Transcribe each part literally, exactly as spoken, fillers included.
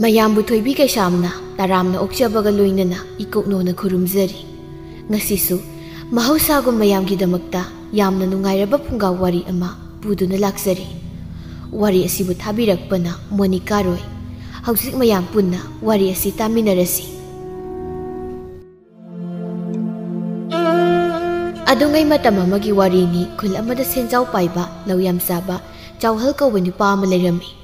ꯃꯌꯥꯝꯕꯨ ꯊꯣꯏꯕꯤ ꯀꯩꯁꯥꯝꯅ ꯇꯔꯥꯝꯅ ꯑꯣꯛꯆꯕꯒ ꯂꯣꯏꯅꯅ ꯏꯀꯣꯛꯅꯣꯅ ꯈꯨꯔꯨꯝꯖꯔꯤ꯫ ꯉꯁꯤꯁꯨ ꯃꯍꯧꯁꯥꯒꯨꯝ ꯃꯌꯥꯝꯒꯤꯗꯃꯛꯇ ꯌꯥꯝꯅ ꯅꯨꯡꯉꯥꯏꯔꯕ ꯐꯨꯡꯒꯥ ꯋꯥꯔꯤ ꯑꯃ ꯄꯨꯗꯨꯅ ꯂꯥꯛꯆꯔꯤ꯫ ꯋꯥꯔꯤ ꯑꯁꯤꯕꯨ ꯊꯥꯕꯤꯔꯛꯄꯅ ꯃꯣꯅꯤꯀꯥ ꯔꯣꯏ꯫ ꯍꯧꯖꯤꯛ ꯃꯌꯥꯝ ꯄꯨꯟꯅ ꯋꯥꯔꯤ ꯑꯁꯤ ꯇꯥꯃꯤꯟꯅꯔꯁꯤ꯫ ꯑꯗꯨꯉꯩ ꯃꯇꯝ ꯑꯃꯒꯤ ꯋꯥꯔꯤꯅꯤ꯫ ꯈꯨꯜ ꯑꯃꯗ ꯁꯦꯟꯖꯥꯎ ꯄꯥꯏꯕ, ꯂꯧ ꯌꯥꯝ ꯆꯥꯕ ꯆꯥꯎꯍꯜ ꯀꯧꯕ ꯅꯨꯄꯥ ꯑꯃ ꯂꯩꯔꯝꯃꯤ꯫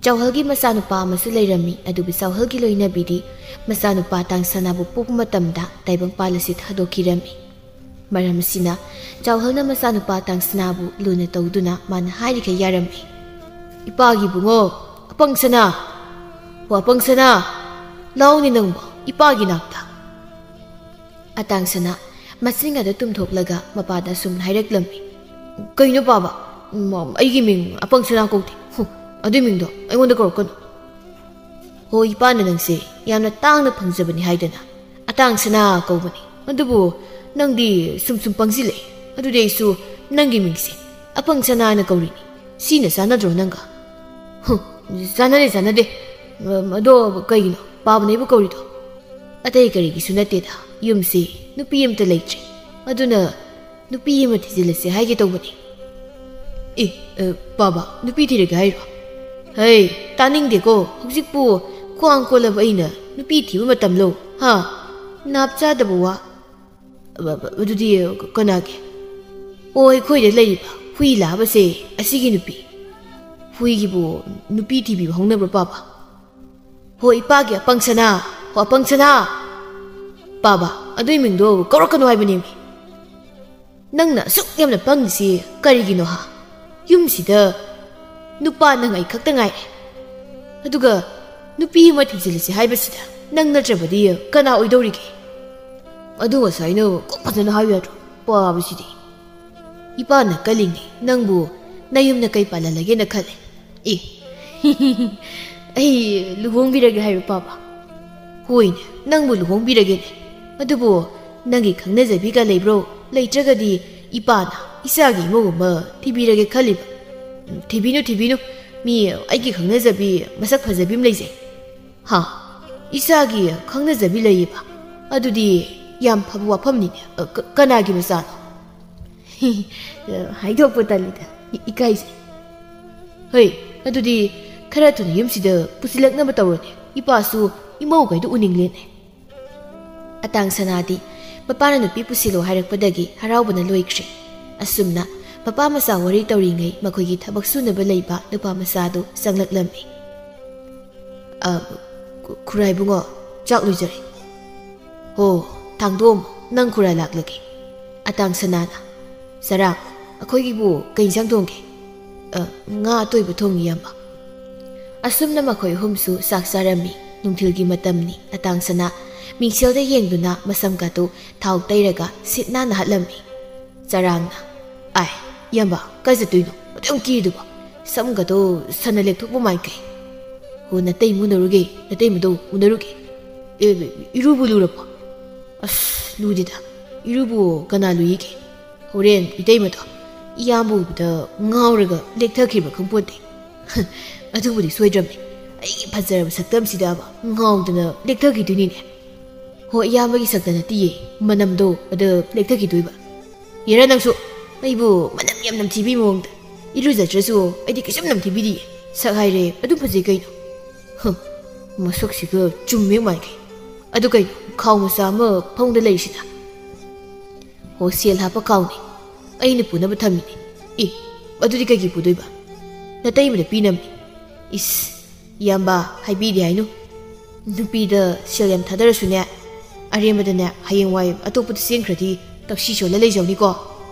ꯆꯥꯎꯍꯜꯒꯤ ꯃꯆꯥꯅꯨꯄꯥ ꯑꯃꯁꯨ ꯂꯩꯔꯝꯃꯤ꯫ ꯑꯗꯨꯕꯨ ꯆꯥꯎꯍꯜꯒꯤ ꯂꯣꯏꯅꯕꯤꯗꯤ ꯃꯆꯥꯅꯨꯄꯥ ꯇꯥꯡꯁꯅꯥꯕꯨ ꯄꯣꯛꯄ ꯃꯇꯝꯗ ꯇꯥꯏꯕꯪꯄꯥꯜ ꯑꯁꯤ ꯊꯥꯗꯣꯛꯈꯤꯔꯝꯃꯤ꯫ ꯃꯔꯝ ꯑꯁꯤꯅ ꯆꯥꯎꯍꯜꯅ ꯃꯆꯥꯅꯨꯄꯥ ꯇꯥꯡꯁꯅꯥꯕꯨ ꯂꯨꯅ ꯇꯧꯗꯨꯅ ꯃꯥꯅ ꯍꯥꯏꯔꯤꯈꯩ ꯌꯥꯔꯝꯃꯤ꯫ "ꯏꯄꯥꯒꯤ ꯕꯨꯡꯉꯣ, ꯑꯄꯪ ꯁꯅꯥ! ꯍꯣ ꯑꯄꯪ ꯁꯅꯥ! ꯂꯥꯎꯅꯦ ꯅꯪꯕꯣ, ꯏꯄꯥꯒꯤ ꯅꯥꯛꯇ!" ꯑꯇꯥꯡꯁꯅꯥ ꯃꯆꯤꯟ ꯑꯗꯨ ꯇꯨꯝꯊꯣꯛꯂꯒ ꯃꯄꯥꯗ ꯁꯨꯝ ꯍꯥꯏꯔꯛꯂꯝꯃꯤ꯫ "ꯀꯩꯅꯣ ꯄꯥꯕ? ꯎꯝ, ꯑꯩꯒꯤ ꯃꯤꯡ ꯑꯄꯪ ꯁꯅꯥ ꯀꯧꯗꯦ꯫ ꯍꯨ, ꯑꯗꯨꯏ ꯃꯤꯡꯗꯣ ꯑꯩꯉꯣꯟꯗ ꯀꯧꯔꯛꯀꯅꯨ꯫ ꯍꯣ, ꯏꯄꯥꯅ ꯅꯪꯁꯦ ꯌꯥꯝꯅ ꯇꯥꯡꯅ ꯐꯪꯖꯕꯅꯤ ꯍꯥꯏꯗꯅ ꯑꯇꯥꯡ ꯁꯅꯥ ꯀꯧꯕꯅꯤ꯫ ꯑꯗꯨꯕꯨ ꯅꯪꯗꯤ ꯁꯨꯝ ꯁꯨꯝ ꯄꯪꯁꯤꯜꯂꯛꯑꯦ꯫ ꯑꯗꯨꯗꯤ ꯑꯩꯁꯨ ꯅꯪꯒꯤ ꯃꯤꯡꯁꯦ ꯑꯄꯪ ꯁꯅꯥ ꯍꯥꯏꯅ ꯀꯧꯔꯤꯅꯤ꯫ ꯁꯤꯅ ꯆꯥꯟꯅꯗ꯭ꯔꯣ ꯅꯪꯒ?" "ꯍꯨ, ꯆꯥꯟꯅꯗꯦ, ꯆꯥꯟꯅꯗꯦ꯫ ꯑꯗꯣ ꯀꯩꯒꯤꯅꯣ ꯄꯥꯕꯅ ꯑꯩꯕꯨ ꯀꯧꯔꯤꯗꯣ?" "ꯑꯇꯩ ꯀꯔꯤꯒꯤꯁꯨ ꯅꯠꯇꯦꯗ, ꯌꯨꯝꯁꯤ ꯅꯨꯄꯤ ꯑꯃꯇ ꯂꯩꯇ꯭ꯔꯦ꯫ ꯑꯗꯨꯅ ꯅꯨꯄꯤ ꯑꯃ ꯊꯤꯖꯤꯜꯂꯁꯦ ꯍꯥꯏꯒꯦ ꯇꯧꯕꯅꯤ꯫" "ꯑꯦ, ꯑ, ꯄꯥꯕ, ꯅꯨꯄꯤ ꯊꯤꯔꯒꯦ ꯍꯥꯏꯔꯣ? ꯍꯩ, ꯇꯥꯅꯤꯡꯗꯦꯀꯣ꯫ ꯍꯧꯖꯤꯛꯄꯨ ꯈ꯭ꯋꯥꯡ ꯀꯣꯜꯂꯕ ꯑꯩꯅ ꯅꯨꯄꯤ ꯊꯤꯕ ꯃꯇꯝꯂꯣ? ꯍꯥ? ꯅꯥꯞ ꯆꯥꯗꯕ ꯋꯥ꯫ ꯑ, ꯑ, ꯑꯗꯨꯗꯤ ꯀꯅꯥꯒꯤ? ꯑꯣ, ꯑꯩꯈꯣꯏꯗ ꯂꯩꯔꯤꯕ ꯍꯨꯏ ꯂꯥꯕꯁꯦ, ꯑꯁꯤꯒꯤ ꯅꯨꯄꯤ꯫ ꯍꯨꯏꯒꯤꯕꯨ ꯅꯨꯄꯤ ꯊꯤꯕꯤꯕ ꯍꯧꯅꯕ꯭ꯔꯣ, ꯄꯥꯕ?" "ꯍꯣ, ꯏꯄꯥꯒꯤ ꯑꯄꯪ ꯁꯅꯥ, ꯍꯣ, ꯑꯄꯪ ꯁꯅꯥ!" "ꯄꯥꯕ, ꯑꯗꯨꯏ ꯃꯤꯡꯗꯣ ꯀꯧꯔꯛꯀꯅꯨ ꯍꯥꯏꯕꯅꯦꯃꯤ꯫ ꯅꯪꯅ ꯑꯁꯨꯛ ꯌꯥꯝꯅ ꯄꯪꯉꯤꯁꯤ ꯀꯔꯤꯒꯤꯅꯣ, ꯍꯥ? ꯌꯨꯝꯁꯤꯗ ꯅꯨꯄꯥ ꯅꯪ ꯑꯩ ꯈꯛꯇ ꯉꯥꯏꯔꯦ꯫ ꯑꯗꯨꯒ ꯅꯨꯄꯤ ꯑꯃ ꯊꯤꯖꯤꯜꯂꯁꯤ ꯍꯥꯏꯕꯁꯤꯗ ꯅꯪ ꯅꯠꯇ꯭ꯔꯕꯗꯤ ꯀꯅꯥ ꯑꯣꯏꯗꯧꯔꯤꯒꯦ? ꯑꯗꯨ ꯉꯁꯥꯏꯅ ꯀꯣꯛ ꯐꯖꯅ ꯍꯥꯏꯌꯨ ꯌꯥꯗ꯭ꯔꯣ, ꯄꯥꯕꯁꯤꯗꯤ?" "ꯏꯄꯥꯅ ꯀꯜꯂꯤꯅꯦ, ꯅꯪꯕꯨ ꯅꯌꯨꯝꯗ ꯀꯩ ꯄꯥꯜꯍꯜꯂꯒꯦꯅ ꯈꯜꯂꯦ꯫" "ꯑꯦ, ꯑꯩ ꯂꯨꯍꯣꯡꯕꯤꯔꯒꯦ ꯍꯥꯏꯔꯣ, ꯄꯥꯕ?" "ꯍꯣꯏꯅꯦ, ꯅꯪꯕꯨ ꯂꯨꯍꯣꯡꯕꯤꯔꯒꯦꯅꯦ꯫ ꯑꯗꯨꯕꯨ ꯅꯪꯒꯤ ꯈꯪꯅꯖꯕꯤꯒ ꯂꯩꯕ꯭ꯔꯣ? ꯂꯩꯇ꯭ꯔꯒꯗꯤ ꯏꯄꯥꯅ ꯏꯆꯥꯒꯤ ꯏꯃꯧ ꯑꯃ ꯊꯤꯕꯤꯔꯒꯦ ꯈꯜꯂꯤꯕ꯫" "ꯎꯝ, ꯊꯤꯕꯤꯅꯨ, ꯊꯤꯕꯤꯅꯨ꯫ ꯃꯤ ꯑꯩꯒꯤ ꯈꯪꯅꯖꯕꯤ ꯃꯁꯛ ꯐꯖꯕꯤ ꯑꯃ ꯂꯩꯖꯩ꯫ ꯍꯥ? ꯏꯆꯥꯒꯤ ꯈꯪꯅꯖꯕꯤ ꯂꯩꯌꯦꯕ? ꯑꯗꯨꯗꯤ ꯌꯥꯝ ꯐꯕ ꯋꯥꯐꯝꯅꯤꯅꯦ꯫ ꯑ, ꯀ-, ꯀꯅꯥꯒꯤ ꯃꯆꯥꯅꯣ? ꯍꯥꯏꯗꯣꯛꯄ ꯇꯜꯂꯤꯗ, ꯏ-, ꯏꯀꯥꯏꯖꯩ꯫ ꯍꯩ, ꯑꯗꯨꯗꯤ ꯈꯔ ꯊꯨꯅ ꯌꯨꯝꯁꯤꯗ ꯄꯨꯁꯤꯜꯂꯛꯅꯕ ꯇꯧꯔꯣꯅꯦ꯫ ꯏꯄꯥꯁꯨ ꯏꯃꯧꯈꯩꯗꯣ ꯎꯅꯤꯡꯂꯦꯅꯦ꯫ ꯑꯇꯥꯡ ꯁꯅꯥꯗꯤ ꯃꯄꯥꯅ ꯅꯨꯄꯤ ꯄꯨꯁꯤꯜꯂꯣ ꯍꯥꯏꯔꯛꯄꯗꯒꯤ ꯍꯔꯥꯎꯕꯅ ꯂꯣꯏꯈ꯭ꯔꯦ꯫ ꯑꯁꯨꯝꯅ ꯃꯄꯥ ꯃꯆꯥ ꯋꯥꯔꯤ ꯇꯧꯔꯤꯉꯩ ꯃꯈꯣꯏꯒꯤ ꯊꯕꯛ ꯁꯨꯅꯕ ꯂꯩꯕ ꯅꯨꯄꯥ ꯃꯆꯥꯗꯨ ꯆꯪꯂꯛꯂꯝꯃꯤ꯫ "ꯑ, ꯈꯨ-, ꯈꯨꯔꯥꯏ ꯏꯕꯨꯡꯉꯣ, ꯆꯥꯛ ꯂꯣꯏꯖꯔꯦ꯫ ꯍꯣ, ꯊꯥꯡꯗꯣꯛꯑꯝꯃꯣ, ꯅꯪ ꯈꯨꯔꯥꯏ ꯂꯥꯛꯂꯒꯦ꯫" ꯑꯇꯥꯡ ꯁꯅꯥꯅ, "ꯆꯔꯥ, ꯑꯩꯈꯣꯏꯒꯤꯕꯨ ꯀꯩ ꯏꯟꯁꯥꯡ ꯊꯣꯡꯒꯦ?" "ꯑ, ꯉꯥ ꯑꯇꯣꯏꯕ ꯊꯣꯡꯉꯤ, ꯏꯌꯥꯝꯕ꯫" ꯑꯁꯨꯝꯅ ꯃꯈꯣꯏ ꯑꯍꯨꯝꯁꯨ ꯆꯥꯛ ꯆꯥꯔꯝꯃꯤ꯫ ꯅꯨꯡꯊꯤꯜꯒꯤ ꯃꯇꯝꯅꯤ꯫ ꯑꯇꯥꯡ ꯁꯅꯥ ꯃꯤꯡꯁꯦꯜꯗ ꯌꯦꯡꯗꯨꯅ ꯃꯁꯝꯒꯗꯨ ꯊꯥꯎ ꯇꯩꯔꯒ ꯁꯤꯠ ꯅꯥꯟꯅ ꯍꯠꯂꯝꯃꯤ꯫ ꯆꯔꯥꯡꯅ, "ꯑꯥꯏ, ꯏꯌꯥꯝꯕ, ꯀꯥꯏ ꯆꯠꯇꯣꯏꯅꯣ? ꯑꯗꯨꯛ ꯌꯥꯝ ꯀꯦꯔꯤꯗꯨꯕꯣ? ꯁꯝꯒꯗꯣ ꯁꯅ ꯂꯦꯛꯊꯣꯛꯄ ꯃꯥꯟꯈꯩ꯫ ꯍꯣ, ꯅꯇꯩꯃ ꯎꯅꯔꯨꯒꯦ, ꯅꯇꯩꯃꯗꯣ ꯎꯅꯔꯨꯒꯦ꯫ ꯑꯦ, ꯏꯔꯨꯕꯨ ꯂꯨꯔꯕꯣ?" "ꯑꯁ, ꯂꯨꯗꯦꯗ꯫ ꯏꯔꯨꯕꯨ ꯀꯅꯥ ꯂꯨꯏꯒꯦ? ꯍꯣꯔꯦꯟ ꯏꯇꯩꯃꯗꯣ ꯏꯌꯥꯝꯕ ꯎꯕꯗ ꯉꯥꯎꯔꯒ ꯂꯦꯛꯊꯈꯤꯕ ꯈꯪꯄꯣꯟꯇꯦ꯫" "ꯑꯗꯨꯕꯨꯗꯤ ꯁꯣꯏꯗ꯭ꯔꯕꯅꯤ꯫ ꯑꯩꯒꯤ ꯐꯖꯔꯕ ꯁꯛꯇꯝꯁꯤꯗꯕ ꯉꯥꯎꯗꯅ ꯂꯦꯛꯊꯈꯤꯗꯣꯏꯅꯤꯅꯦ꯫" "ꯍꯣ, ꯏꯌꯥꯝꯕꯒꯤ ꯁꯛꯇ ꯅꯠꯇꯤꯌꯦ, ꯃꯅꯝꯗꯣ ꯑꯗ ꯂꯦꯛꯊꯈꯤꯗꯣꯏꯕ꯫" "ꯌꯥꯔꯦ ꯅꯪꯁꯨ, ꯑꯩꯕꯨ ꯃꯅꯝ ꯌꯥꯝ ꯅꯝꯊꯤꯕꯤ ꯃꯑꯣꯡꯗ꯫ ꯏꯔꯨꯖꯗ꯭ꯔꯁꯨ ꯑꯩꯗꯤ ꯀꯩꯁꯨꯝ ꯅꯝꯊꯤꯕꯤꯗꯤꯌꯦ꯫ ꯁꯛ ꯍꯥꯏꯔꯦ ꯑꯗꯨꯝ ꯐꯖꯩ ꯀꯩꯅꯣ꯫" "ꯍ, ꯃꯁꯛꯁꯤꯒ ꯆꯨꯝꯃꯦ ꯃꯥꯏꯀꯩ꯫ ꯑꯗꯨ ꯀꯩꯅꯣ, ꯈꯥꯎ ꯃꯆꯥ ꯑꯃ ꯐꯃꯨꯡꯗ ꯂꯩꯔꯤꯁꯤꯅ?" "ꯍꯣ, ꯁꯦꯜ ꯍꯥꯞꯄ ꯈꯥꯎꯅꯤ꯫ ꯑꯩꯅ ꯄꯨꯅꯕ ꯊꯝꯃꯤꯅꯤ꯫" "ꯑꯦ, ꯑꯗꯨꯗꯤ ꯀꯩꯒꯤ ꯄꯨꯗꯣꯏꯕ? ꯅꯇꯩꯃꯗ ꯄꯤꯅꯕꯅꯤ꯫" "ꯏꯁ, ꯏꯌꯥꯝꯕ, ꯍꯥꯏꯕꯤꯗꯦ ꯍꯥꯏꯅꯨ꯫ ꯅꯨꯄꯤꯗ ꯁꯦꯜ ꯌꯥꯝ ꯊꯥꯗꯔꯁꯨꯅꯦ, ꯑꯔꯦꯝꯕꯗꯅꯦ, ꯍꯌꯦꯡꯋꯥꯏ ꯑꯇꯣꯞꯄꯗ ꯆꯦꯟꯈ꯭ꯔꯗꯤ ꯇꯛꯁꯤ ꯁꯣꯜꯂ ꯂꯩꯖꯧꯅꯤꯀꯣ꯫"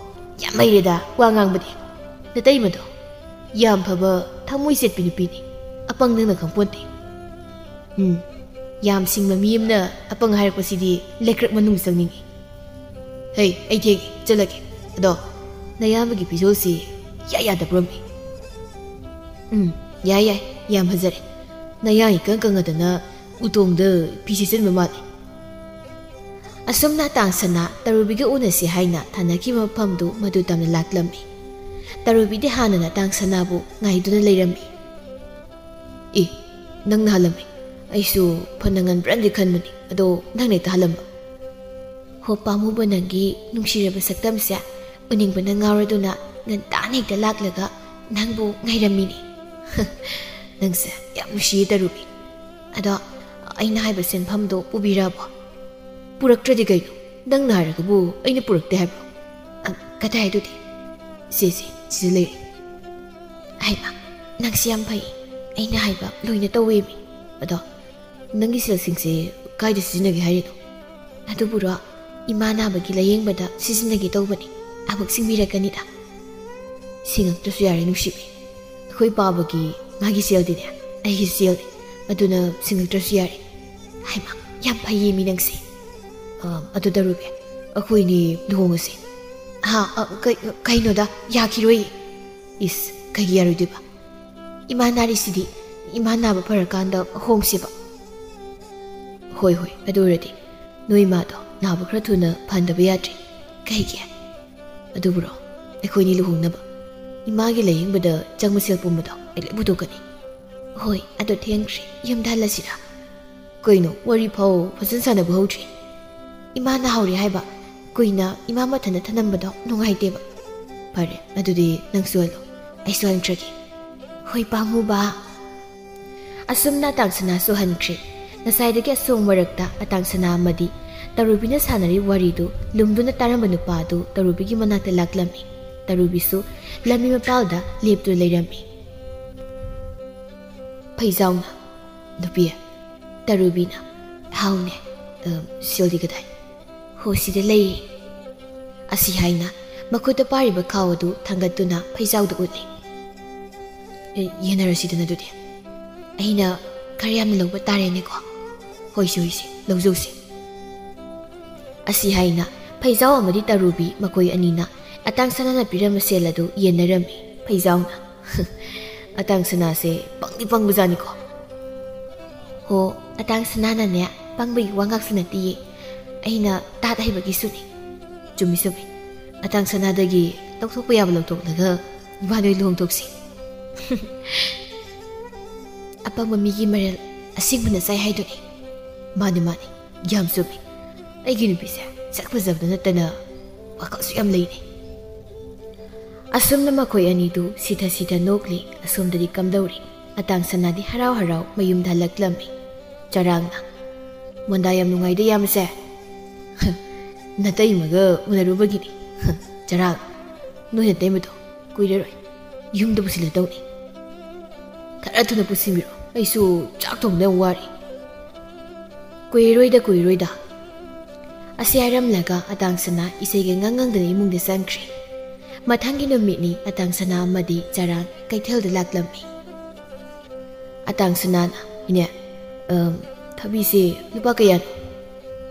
"ꯌꯥꯝ ꯍꯩꯔꯦꯗ ꯋꯥ ꯉꯥꯡꯕꯗꯤ꯫ ꯅꯇꯩꯃꯗꯣ ꯌꯥꯝ ꯐꯕ, ꯊꯃꯣꯏ ꯆꯦꯠꯄꯤ ꯅꯨꯄꯤꯅꯤ꯫ ꯑꯄꯪ ꯅꯪꯅ ꯈꯪꯄꯣꯟꯇꯦ꯫" "ꯎꯝ, ꯌꯥꯝ ꯁꯤꯡꯕ ꯃꯤ ꯑꯃꯅ ꯑꯄꯪ ꯍꯥꯏꯔꯛꯄꯁꯤꯗꯤ ꯂꯩꯀ꯭ꯔꯛ ꯃꯅꯨꯡ ꯆꯪꯅꯤꯡꯉꯤ꯫ ꯍꯩ, ꯑꯩ ꯊꯦꯡꯉꯦ, ꯆꯠꯂꯒꯦ꯫ ꯑꯗꯣ ꯅꯌꯥꯝꯕꯒꯤ ꯐꯤꯖꯣꯜꯁꯤ ꯏꯌꯥ ꯌꯥꯗꯕ꯭ꯔꯣ, ꯃꯤ?" "ꯎꯝ, ꯌꯥꯏ, ꯌꯥꯏ, ꯌꯥꯝ ꯐꯖꯔꯦ꯫ ꯅꯌꯥ ꯏꯀꯪ ꯀꯪꯉꯗꯅ ꯎꯇꯣꯡꯗ ꯐꯤ ꯁꯦꯠꯆꯟꯕ ꯃꯥꯜꯂꯦ꯫" ꯑꯁꯨꯝꯅ ꯑꯇꯥꯡ ꯁꯅꯥ ꯇꯔꯨꯕꯤꯒ ꯎꯅꯁꯤ ꯍꯥꯏꯅ ꯊꯥꯅꯈꯤꯕ ꯃꯐꯝꯗꯨ ꯃꯗꯨ ꯇꯝꯅ ꯂꯥꯛꯂꯝꯃꯤ꯫ ꯇꯔꯨꯕꯤꯗꯤ ꯍꯥꯟꯅꯅ ꯑꯇꯥꯡ ꯁꯅꯥꯕꯨ ꯉꯥꯏꯗꯨꯅ ꯂꯩꯔꯝꯃꯤ꯫ "ꯑꯦ, ꯅꯪꯅ ꯍꯜꯂꯝꯃꯤ꯫ ꯑꯩꯁꯨ ꯐꯅ ꯉꯟꯕ꯭ꯔꯅꯗꯤ ꯈꯟꯕꯅꯤ, ꯑꯗꯣ ꯅꯪꯅ ꯍꯦꯛꯇ ꯍꯜꯂꯝꯕ꯫ ꯍꯣ ꯄꯥꯝꯃꯨꯕ, ꯅꯪꯒꯤ ꯅꯨꯡꯁꯤꯔꯕ ꯁꯛꯇꯝꯁꯦ ꯎꯅꯤꯡꯕꯅ ꯉꯥꯎꯔꯗꯨꯅ ꯉꯟꯇꯥꯅ ꯍꯦꯛꯇ ꯂꯥꯛꯂꯒ ꯅꯪꯕꯨ ꯉꯥꯏꯔꯝꯃꯤꯅꯤ꯫ ꯅꯪꯁꯦ ꯌꯥꯝ ꯅꯨꯡꯁꯤꯌꯦ ꯇꯔꯨꯕꯤ꯫ ꯑꯗꯣ ꯑꯩꯅ ꯍꯥꯏꯕ ꯁꯦꯟꯐꯝꯗꯣ ꯄꯨꯕꯤꯔꯛꯑꯕꯣ? ꯄꯨꯔꯛꯇ꯭ꯔꯗꯤ ꯀꯩꯅꯣ? ꯅꯪꯅ ꯍꯥꯏꯔꯒꯕꯨ ꯑꯩꯅ ꯄꯨꯔꯛꯇꯦ ꯍꯥꯏꯕ꯭ꯔꯣ? ꯑ, ꯀꯗꯥꯏꯗꯨꯗꯤ? ꯁꯦ, ꯁꯦ, ꯁꯤꯗ ꯂꯩꯔꯦ꯫ ꯍꯩꯃꯥ, ꯅꯪꯁꯤ ꯌꯥꯝ ꯐꯩ꯫ ꯑꯩꯅ ꯍꯥꯏꯕ ꯂꯣꯏꯅ ꯇꯧꯋꯦꯃꯤ꯫ ꯑꯗꯣ ꯅꯪꯒꯤ ꯁꯦꯜꯁꯤꯡꯁꯦ ꯀꯥꯏꯗ ꯁꯤꯖꯤꯟꯅꯒꯦ ꯍꯥꯏꯔꯤꯅꯣ? ꯑꯗꯨꯕꯨꯔꯣ, ꯏꯃꯥ ꯅꯥꯕꯒꯤ ꯂꯥꯌꯦꯡꯕꯗ ꯁꯤꯖꯤꯟꯅꯒꯦ ꯇꯧꯕꯅꯤ꯫ ꯑꯃꯨꯛ ꯁꯤꯡꯕꯤꯔꯛꯀꯅꯤꯗ꯫ ꯁꯤꯡꯉꯛꯇ꯭ꯔꯁꯨ ꯌꯥꯔꯦ ꯅꯨꯡꯁꯤꯕꯤ꯫ ꯑꯩꯈꯣꯏ ꯄꯥꯕꯒꯤ ꯃꯥꯒꯤ ꯁꯦꯜꯗꯤꯅꯦ ꯑꯩꯒꯤ ꯁꯦꯜꯅꯤ꯫ ꯑꯗꯨꯅ ꯁꯤꯡꯉꯛꯇ꯭ꯔꯁꯨ ꯌꯥꯔꯦ꯫ ꯍꯩꯃꯥ, ꯌꯥꯝ ꯐꯩꯌꯦ ꯃꯤ ꯅꯪꯁꯦ꯫ ꯑ, ꯑꯗꯨ ꯇꯔꯨꯕꯤ, ꯑꯩꯈꯣꯏꯅꯤ ꯂꯨꯍꯣꯡꯉꯁꯦ꯫ ꯍꯥ, ꯑ, ꯀꯩ-, ꯀꯩꯅꯣꯗ, ꯌꯥꯈꯤꯔꯣꯏꯌꯦ꯫ ꯏꯁ, ꯀꯩꯒꯤ ꯌꯥꯔꯣꯏꯗꯣꯏꯕ? ꯏꯃꯥ ꯅꯥꯔꯤꯁꯤꯗꯤ, ꯏꯃꯥ ꯅꯥꯕ ꯐꯔꯀꯥꯟꯗ ꯍꯣꯡꯁꯦꯕ꯫ ꯍꯣꯏ, ꯍꯣꯏ, ꯑꯗꯨ ꯑꯣꯏꯔꯗꯤ ꯅꯣꯏ ꯏꯃꯥꯗꯣ ꯅꯥꯕ ꯈꯔ ꯊꯨꯅ ꯐꯍꯟꯗꯕ ꯌꯥꯗ꯭ꯔꯦ꯫ ꯀꯩꯒꯤ? ꯑꯗꯨꯕꯨꯔꯣ, ꯑꯩꯈꯣꯏꯅꯤ ꯂꯨꯍꯣꯡꯅꯕ ꯏꯃꯥꯒꯤ ꯂꯥꯌꯦꯡꯕꯗ ꯆꯪꯕ ꯁꯦꯜ ꯄꯨꯝꯕꯗꯣ ꯑꯩ ꯂꯣꯏ ꯄꯨꯊꯣꯛꯀꯅꯤ꯫ ꯍꯣꯏ, ꯑꯗꯣ ꯊꯦꯡꯈ꯭ꯔꯦ, ꯌꯨꯝꯗ ꯍꯜꯂꯁꯤꯔꯥ? ꯀꯩꯅꯣ, ꯋꯥꯔꯤ ꯐꯥꯎ ꯐꯖꯅ ꯁꯥꯟꯅꯕ ꯍꯧꯗ꯭ꯔꯤ꯫ ꯏꯃꯥ ꯅꯥꯍꯧꯔꯦ ꯍꯥꯏꯕ꯫ ꯀꯨꯏꯅ ꯏꯃꯥ ꯃꯊꯟꯇ ꯊꯅꯝꯕꯗꯣ ꯅꯨꯡꯉꯥꯏꯇꯦꯕ꯫ ꯐꯔꯦ, ꯑꯗꯨꯗꯤ ꯅꯪꯁꯨ ꯍꯜꯂꯣ, ꯑꯩꯁꯨ ꯍꯟꯈ꯭ꯔꯒꯦ꯫ ꯍꯣꯏ, ꯄꯥꯝꯃꯨꯕ꯫ ꯑꯁꯨꯝꯅ ꯑꯇꯥꯡ ꯁꯅꯥꯁꯨ ꯍꯟꯈ꯭ꯔꯦ꯫ ꯉꯁꯥꯏꯗꯒꯤ ꯑꯁꯣꯡ ꯃꯔꯛꯇ ꯑꯇꯥꯡ ꯁꯅꯥ ꯑꯃꯗꯤ ꯇꯔꯨꯕꯤꯅ ꯁꯥꯟꯅꯔꯤꯕ ꯋꯥꯔꯤꯗꯨ ꯂꯨꯝꯗꯨꯅ ꯇꯥꯔꯝꯕ ꯅꯨꯄꯥ ꯑꯗꯨ ꯇꯔꯨꯕꯤꯒꯤ ꯃꯅꯥꯛꯇ ꯂꯥꯛꯂꯝꯃꯤ꯫ ꯇꯔꯨꯕꯤꯁꯨ ꯂꯝꯕꯤ ꯃꯄꯥꯜꯗ ꯂꯦꯞꯇꯨꯅ ꯂꯩꯔꯝꯃꯤ꯫ ꯐꯩꯖꯥꯎꯅ, "ꯅꯨꯄꯤ"꯫ ꯇꯔꯨꯕꯤꯅ, "ꯍꯥꯎꯅꯦ꯫ ꯑ, ꯁꯦꯜꯗꯤ ꯀꯗꯥꯏ?" "ꯍꯣ, ꯁꯤꯗ ꯂꯩꯌꯦ"꯫ ꯑꯁꯤ ꯍꯥꯏꯅ ꯃꯈꯨꯠꯇ ꯄꯥꯏꯔꯤꯕ ꯈꯥꯎ ꯑꯗꯨ ꯊꯥꯡꯒꯠꯇꯨꯅ ꯐꯩꯖꯥꯎꯗ ꯎꯠꯂꯤ꯫ "ꯑꯦ, ꯌꯦꯟꯅꯔꯁꯤꯗꯅ ꯑꯗꯨꯗꯤ꯫ ꯑꯩꯅ ꯈꯔ ꯌꯥꯝꯅ ꯂꯧꯕ ꯇꯥꯔꯦꯅꯦꯀꯣ"꯫ "ꯍꯣꯏꯁꯦ, ꯍꯣꯏꯁꯦ, ꯂꯧꯖꯧꯁꯦ"꯫ ꯑꯁꯤ ꯍꯥꯏꯅ ꯐꯩꯖꯥꯎ ꯑꯃꯗꯤ ꯇꯔꯨꯕꯤ ꯃꯈꯣꯏ ꯑꯅꯤꯅ ꯑꯇꯥꯡ ꯁꯅꯥꯅ ꯄꯤꯔꯝꯕ ꯁꯦꯜ ꯑꯗꯨ ꯌꯦꯟꯅꯔꯝꯃꯤ꯫ ꯐꯩꯖꯥꯎꯅ, "ꯑꯇꯥꯡ ꯁꯅꯥꯁꯦ ꯄꯪꯗꯤ ꯄꯪꯕꯖꯥꯠꯅꯤꯀꯣ"꯫ "ꯍꯣ, ꯑꯇꯥꯡ ꯁꯅꯥꯅꯅꯦ ꯄꯪꯕꯒꯤ ꯋꯥ ꯉꯥꯛꯁꯨ ꯅꯠꯇꯤꯌꯦ꯫ ꯑꯩꯅ ꯇꯥꯠ ꯍꯩꯕꯒꯤꯁꯨꯅꯤ"꯫ "ꯆꯨꯝꯃꯤ, ꯆꯨꯝꯃꯤ꯫ ꯑꯇꯥꯡ ꯁꯅꯥꯗꯒꯤ ꯂꯧꯊꯣꯛꯄ ꯌꯥꯕ ꯂꯧꯊꯣꯛꯂꯒ ꯏꯕꯥꯅꯤ ꯂꯨꯍꯣꯡꯊꯣꯛꯁꯤ"꯫ "ꯑꯄꯪꯕ ꯃꯤꯒꯤ ꯃꯔꯜ ꯑꯁꯦꯡꯕꯅ ꯆꯥꯏ ꯍꯥꯏꯗꯨꯅꯤ꯫ ꯃꯥꯅꯤ, ꯃꯥꯅꯤ, ꯌꯥꯝ ꯆꯨꯝꯃꯤ꯫ ꯑꯩꯒꯤ ꯅꯨꯄꯤꯁꯦ ꯁꯛ ꯐꯖꯕꯗ ꯅꯠꯇꯅ ꯋꯥꯈꯜꯁꯨ ꯌꯥꯝ ꯂꯩꯅꯦ꯫ ꯑꯁꯨꯝꯅ ꯃꯈꯣꯏ ꯑꯅꯤꯗꯨ ꯁꯤꯊ ꯁꯤꯊ ꯅꯣꯛꯂꯤ꯫ ꯑꯁꯣꯝꯗꯗꯤ ꯀꯝꯗꯧꯔꯤ? ꯑꯇꯥꯡ ꯁꯅꯥꯗꯤ ꯍꯔꯥꯎ ꯍꯔꯥꯎ ꯃꯌꯨꯝꯗ ꯍꯜꯂꯛꯂꯝꯃꯤ꯫ ꯆꯔꯥꯡꯅ, "ꯃꯣꯟꯗꯥ ꯌꯥꯝ ꯅꯨꯡꯉꯥꯏꯗ ꯌꯥꯝꯕꯁꯦ?" "ꯅꯇꯩꯃꯒ ꯎꯅꯔꯨꯕꯒꯤꯅꯤ꯫ ꯆꯔꯥꯡ, ꯅꯣꯏ ꯅꯇꯩꯃꯗꯣ ꯀꯨꯏꯔꯔꯣꯏ ꯌꯨꯝꯗ ꯄꯨꯁꯤꯜꯂꯗꯧꯅꯤ꯫ ꯈꯔ ꯊꯨꯅ ꯄꯨꯁꯤꯟꯕꯤꯔꯣ, ꯑꯩꯁꯨ ꯆꯥꯛ ꯊꯣꯡꯕꯗ ꯌꯥꯝ ꯋꯥꯔꯤ꯫" "ꯀꯨꯏꯔꯣꯏꯗ, ꯀꯨꯏꯔꯣꯏꯗ꯫" ꯑꯁꯤ ꯍꯥꯏꯔꯝꯂꯒ ꯑꯇꯥꯡ ꯁꯅꯥ ꯏꯁꯩꯒ ꯉꯪ ꯉꯪꯗꯅ ꯏꯃꯨꯡꯗ ꯆꯪꯈ꯭ꯔꯦ꯫ ꯃꯊꯪꯒꯤ ꯅꯨꯃꯤꯠꯅꯤ꯫ ꯑꯇꯥꯡ ꯁꯅꯥ ꯑꯃꯗꯤ ꯆꯔꯥꯡ ꯀꯩꯊꯦꯜꯗ ꯂꯥꯛꯂꯝꯃꯤ꯫ ꯑꯇꯥꯡ ꯁꯅꯥꯅ, "ꯏꯅꯦ, ꯑꯝ, ꯊꯕꯤꯁꯦ ꯂꯨꯄꯥ ꯀꯌꯥꯅꯣ?"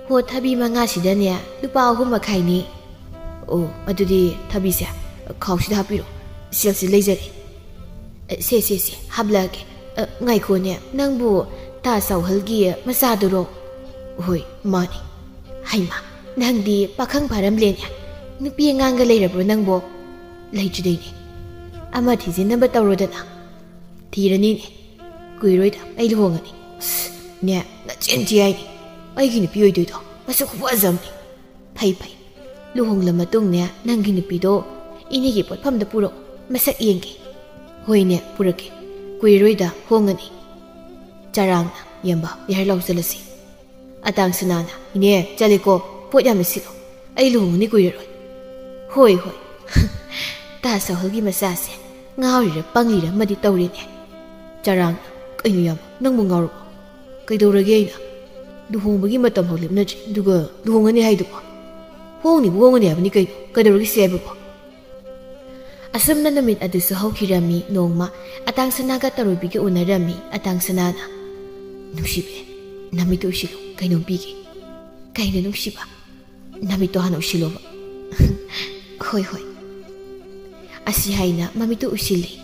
"ꯍꯣ, ꯊꯕꯤ ꯃꯉꯥꯁꯤꯗꯅꯦ ꯂꯨꯄꯥ ꯑꯍꯨꯝ ꯃꯈꯥꯏꯅꯤ꯫" "ꯑꯣ, ꯑꯗꯨꯗꯤ ꯊꯕꯤꯁꯦ ꯈꯥꯎꯁꯤꯗ ꯍꯥꯞꯄꯤꯔꯣ, ꯁꯦꯜꯁꯤ ꯂꯩꯖꯔꯦ꯫" "ꯑ, ꯁꯦ, ꯁꯦ, ꯁꯦ, ꯍꯥꯞꯂꯛꯑꯒꯦ꯫ ꯑ, ꯉꯥꯏꯈꯣꯅꯦ, ꯅꯪꯕꯨ ꯇꯥꯖ ꯍꯣꯍꯜꯒꯤ ꯃꯆꯥꯗꯨꯔꯣ?" "ꯍꯣꯏ, ꯃꯥꯅꯤ꯫" "ꯍꯩꯃꯥ, ꯅꯪꯗꯤ ꯄꯥꯈꯪ ꯐꯥꯔꯝꯂꯦꯅꯦ꯫ ꯅꯨꯄꯤ ꯑꯉꯥꯡꯒ ꯂꯩꯔꯕ꯭ꯔꯣ ꯅꯪꯕꯣ?" "ꯂꯩꯇ꯭ꯔꯤꯗꯩꯅꯦ꯫ ꯑꯃ ꯊꯤꯖꯤꯟꯅꯕ ꯇꯧꯔꯣꯗꯅ꯫" "ꯊꯤꯔꯅꯤꯅꯦ, ꯀꯨꯏꯔꯣꯏꯗ ꯑꯩ ꯂꯨꯍꯣꯡꯉꯅꯤ꯫" "ꯑꯁ, ꯅꯦ, ꯅꯆꯤꯟ ꯊꯤ ꯍꯥꯏꯅꯤ꯫ ꯑꯩꯒꯤ ꯅꯨꯄꯤ ꯑꯣꯏꯗꯣꯏꯗꯣ ꯃꯁꯛ ꯈꯨꯐꯖ ꯑꯃꯅꯤ꯫" "ꯐꯩ, ꯐꯩ꯫ ꯂꯨꯍꯣꯡꯂ ꯃꯇꯨꯡꯅꯦ ꯅꯪꯒꯤ ꯅꯨꯄꯤꯗꯣ ꯏꯅꯦꯒꯤ ꯄꯣꯠꯐꯝꯗ ꯄꯨꯔꯛꯑꯣ, ꯃꯁꯛ ꯌꯦꯡꯒꯦ꯫" "ꯍꯣꯏꯅꯦ, ꯄꯨꯔꯛꯀꯦ꯫ ꯀꯨꯏꯔꯣꯏꯗ ꯍꯣꯡꯉꯅꯤ꯫" ꯆꯔꯥꯡꯅ, "ꯌꯥꯝꯕ, ꯌꯥꯔꯦ, ꯂꯥꯎ ꯆꯠꯂꯁꯤ꯫" ꯑꯇꯥꯡ ꯁꯅꯥꯅ, "ꯏꯅꯦ, ꯆꯠꯂꯦꯀꯣ, ꯄꯣꯠ ꯌꯥꯝꯅ ꯁꯤꯠꯂꯣ, ꯑꯩ ꯂꯨꯍꯣꯡꯉꯅꯤ ꯀꯨꯏꯔꯔꯣꯏ꯫" "ꯍꯣꯏ, ꯍꯣꯏ꯫" "ꯇꯥꯖ ꯍꯣꯍꯜꯒꯤ ꯃꯆꯥꯁꯦ ꯉꯥꯎꯔꯤꯔ ꯄꯪꯂꯤꯔ ꯑꯃꯗꯤ ꯇꯧꯔꯦꯅꯦ꯫" ꯆꯔꯥꯡꯅ, "ꯀꯩꯅꯣ ꯌꯥꯝꯕ, ꯅꯪꯕꯨ ꯉꯥꯎꯔꯕꯣ? ꯀꯩꯗꯧꯔꯒꯦ ꯑꯩꯅ? ꯂꯨꯍꯣꯡꯕꯒꯤ ꯃꯇꯝ ꯐꯥꯎ ꯂꯦꯞꯅꯗ꯭ꯔꯤ, ꯑꯗꯨꯒ ꯂꯨꯍꯣꯡꯉꯅꯤ ꯍꯥꯏꯗꯨꯕꯣ? ꯍꯣꯡꯅꯤꯕꯨ ꯍꯣꯡꯉꯅꯤ ꯍꯥꯏꯕꯅꯤ ꯀꯩꯅꯣ, ꯀꯩꯗꯧꯔꯒꯦ ꯁꯤ ꯍꯥꯏꯕꯕꯣ?" ꯑꯁꯨꯝꯅ ꯅꯨꯃꯤꯠ ꯑꯗꯨꯁꯨ ꯍꯧꯈꯤꯔꯝꯃꯤ꯫ ꯅꯣꯡꯃ ꯑꯇꯥꯡ ꯁꯅꯥꯒ ꯇꯔꯨꯕꯤꯒ ꯎꯅꯔꯝꯃꯤ꯫ ꯑꯇꯥꯡ ꯁꯅꯥꯅ, "ꯅꯨꯡꯁꯤꯕꯤ, ꯅꯃꯤꯠꯇꯨ ꯎꯏꯁꯤꯜꯂꯨ, ꯀꯩꯅꯣꯝ ꯄꯤꯒꯦ꯫" "ꯀꯩꯅꯣ ꯅꯨꯡꯁꯤꯕ?" "ꯅꯃꯤꯠꯇꯣ ꯍꯥꯟꯅ ꯎꯏꯁꯤꯜꯂꯣꯕ꯫" "ꯍꯣꯏ, ꯍꯣꯏ꯫" ꯑꯁꯤ ꯍꯥꯏꯅ ꯃꯃꯤꯠꯇꯨ ꯎꯏꯁꯤꯜꯂꯤ꯫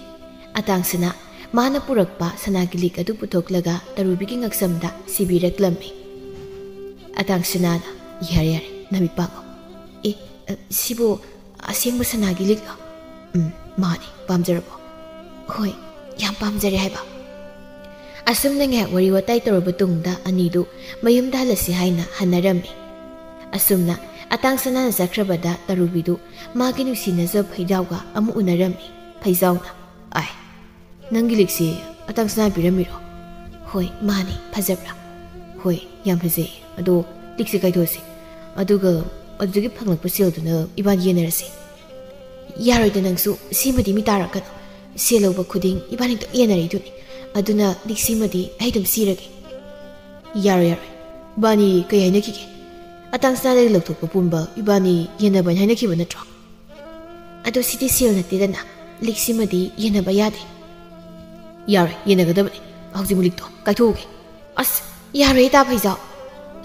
ꯑꯇꯥꯡ ꯁꯅꯥ ꯃꯥꯅ ꯄꯨꯔꯛꯄ ꯁꯅꯥꯒꯤ ꯂꯤꯛ ꯑꯗꯨ ꯄꯨꯊꯣꯛꯂꯒ ꯇꯔꯨꯕꯤꯒꯤ ꯉꯛꯁꯝꯗ ꯁꯤꯕꯤꯔꯛꯂꯝꯃꯤ꯫ ꯑꯇꯥꯡ ꯁꯅꯥꯅ, "ꯌꯥꯔꯦ, ꯌꯥꯔꯦ, ꯅꯃꯤꯠ ꯄꯥꯡꯉꯣ꯫" "ꯑꯦ, ꯑ, ꯁꯤꯕꯨ ꯑꯁꯦꯡꯕ ꯁꯅꯥꯒꯤ ꯂꯤꯛꯂꯣ?" "ꯎꯝ, ꯃꯥꯅꯤ꯫ ꯄꯥꯝꯖꯔꯕꯣ?" "ꯍꯣꯏ, ꯌꯥꯝ ꯄꯥꯝꯖꯔꯦ ꯍꯥꯏꯕ꯫" ꯑꯁꯨꯝꯅ ꯉꯥꯏꯍꯥꯛ ꯋꯥꯔꯤ ꯋꯥꯇꯥꯏ ꯇꯧꯔꯕ ꯇꯨꯡꯗ ꯑꯅꯤꯗꯨ ꯃꯌꯨꯝꯗ ꯍꯜꯂꯁꯤ ꯍꯥꯏꯅ ꯍꯟꯅꯔꯝꯃꯤ꯫ ꯑꯁꯨꯝꯅ ꯑꯇꯥꯡ ꯁꯅꯥꯅ ꯆꯠꯈ꯭ꯔꯕꯗ ꯇꯔꯨꯕꯤꯗꯨ ꯃꯥꯒꯤ ꯅꯨꯡꯁꯤꯅꯖꯕ ꯐꯩꯖꯥꯎꯒ ꯑꯃꯨꯛ ꯎꯅꯔꯝꯃꯤ꯫ ꯐꯩꯖꯥꯎꯅ, "ꯑꯥꯏ, ꯅꯪꯒꯤ ꯂꯤꯛꯁꯤ ꯑꯇꯥꯡ ꯁꯅꯥ ꯄꯤꯔꯝꯃꯤꯔꯣ?" "ꯍꯣꯏ, ꯃꯥꯅꯤ꯫ ꯐꯖꯕ꯭ꯔꯥ?" "ꯍꯣꯏ, ꯌꯥꯝ ꯐꯖꯩ꯫ ꯑꯗꯣ ꯂꯤꯛꯁꯤ ꯀꯥꯏꯊꯣꯛꯑꯁꯤ꯫ ꯑꯗꯨꯒ ꯑꯗꯨꯗꯒꯤ ꯐꯪꯂꯛꯄ ꯁꯦꯜꯗꯨꯅ ꯏꯕꯥꯅꯤ ꯌꯦꯟꯅꯔꯁꯤ꯫" "ꯌꯥꯔꯣꯏꯗ, ꯅꯪꯁꯨ꯫ ꯁꯤꯃꯗꯤ ꯃꯤ ꯇꯥꯔꯛꯀꯅꯨ꯫ ꯁꯦꯜ ꯂꯧꯕ ꯈꯨꯗꯤꯡ ꯏꯕꯥꯅꯤ ꯑꯗꯨꯝ ꯌꯦꯟꯅꯔꯛꯏꯗꯨꯅꯤ꯫ ꯑꯗꯨꯅ ꯂꯤꯛꯁꯤꯃꯗꯤ ꯑꯩ ꯑꯗꯨꯝ ꯁꯤꯔꯒꯦ꯫" "ꯌꯥꯔꯣꯏ, ꯌꯥꯔꯣꯏ꯫ ꯏꯕꯥꯅꯤ ꯀꯩ ꯍꯥꯏꯅꯈꯤꯒꯦ? ꯑꯇꯥꯡ ꯁꯅꯥꯗꯒꯤ ꯂꯧꯊꯣꯛꯄ ꯄꯨꯝꯕ ꯏꯕꯥꯅꯤ ꯌꯦꯟꯅꯕ ꯍꯥꯏꯅ ꯍꯥꯏꯅꯈꯤꯕ ꯅꯠꯇ꯭ꯔꯣ?" "ꯑꯗꯣ ꯁꯤꯗꯤ ꯁꯦꯜ ꯅꯠꯇꯦꯗꯅ, ꯂꯤꯛꯁꯤꯃꯗꯤ ꯌꯦꯟꯅꯕ ꯌꯥꯗꯦ꯫" "ꯌꯥꯔꯣꯏ, ꯌꯦꯟꯅꯒꯗꯕꯅꯤ꯫ ꯍꯧꯖꯤꯛꯃꯛ ꯂꯤꯛꯇꯣ ꯀꯥꯏꯊꯣꯛꯎꯒꯦ꯫" "ꯑꯁ, ꯌꯥꯔꯣꯏ ꯏꯇꯥ ꯐꯩꯖꯥꯎ꯫"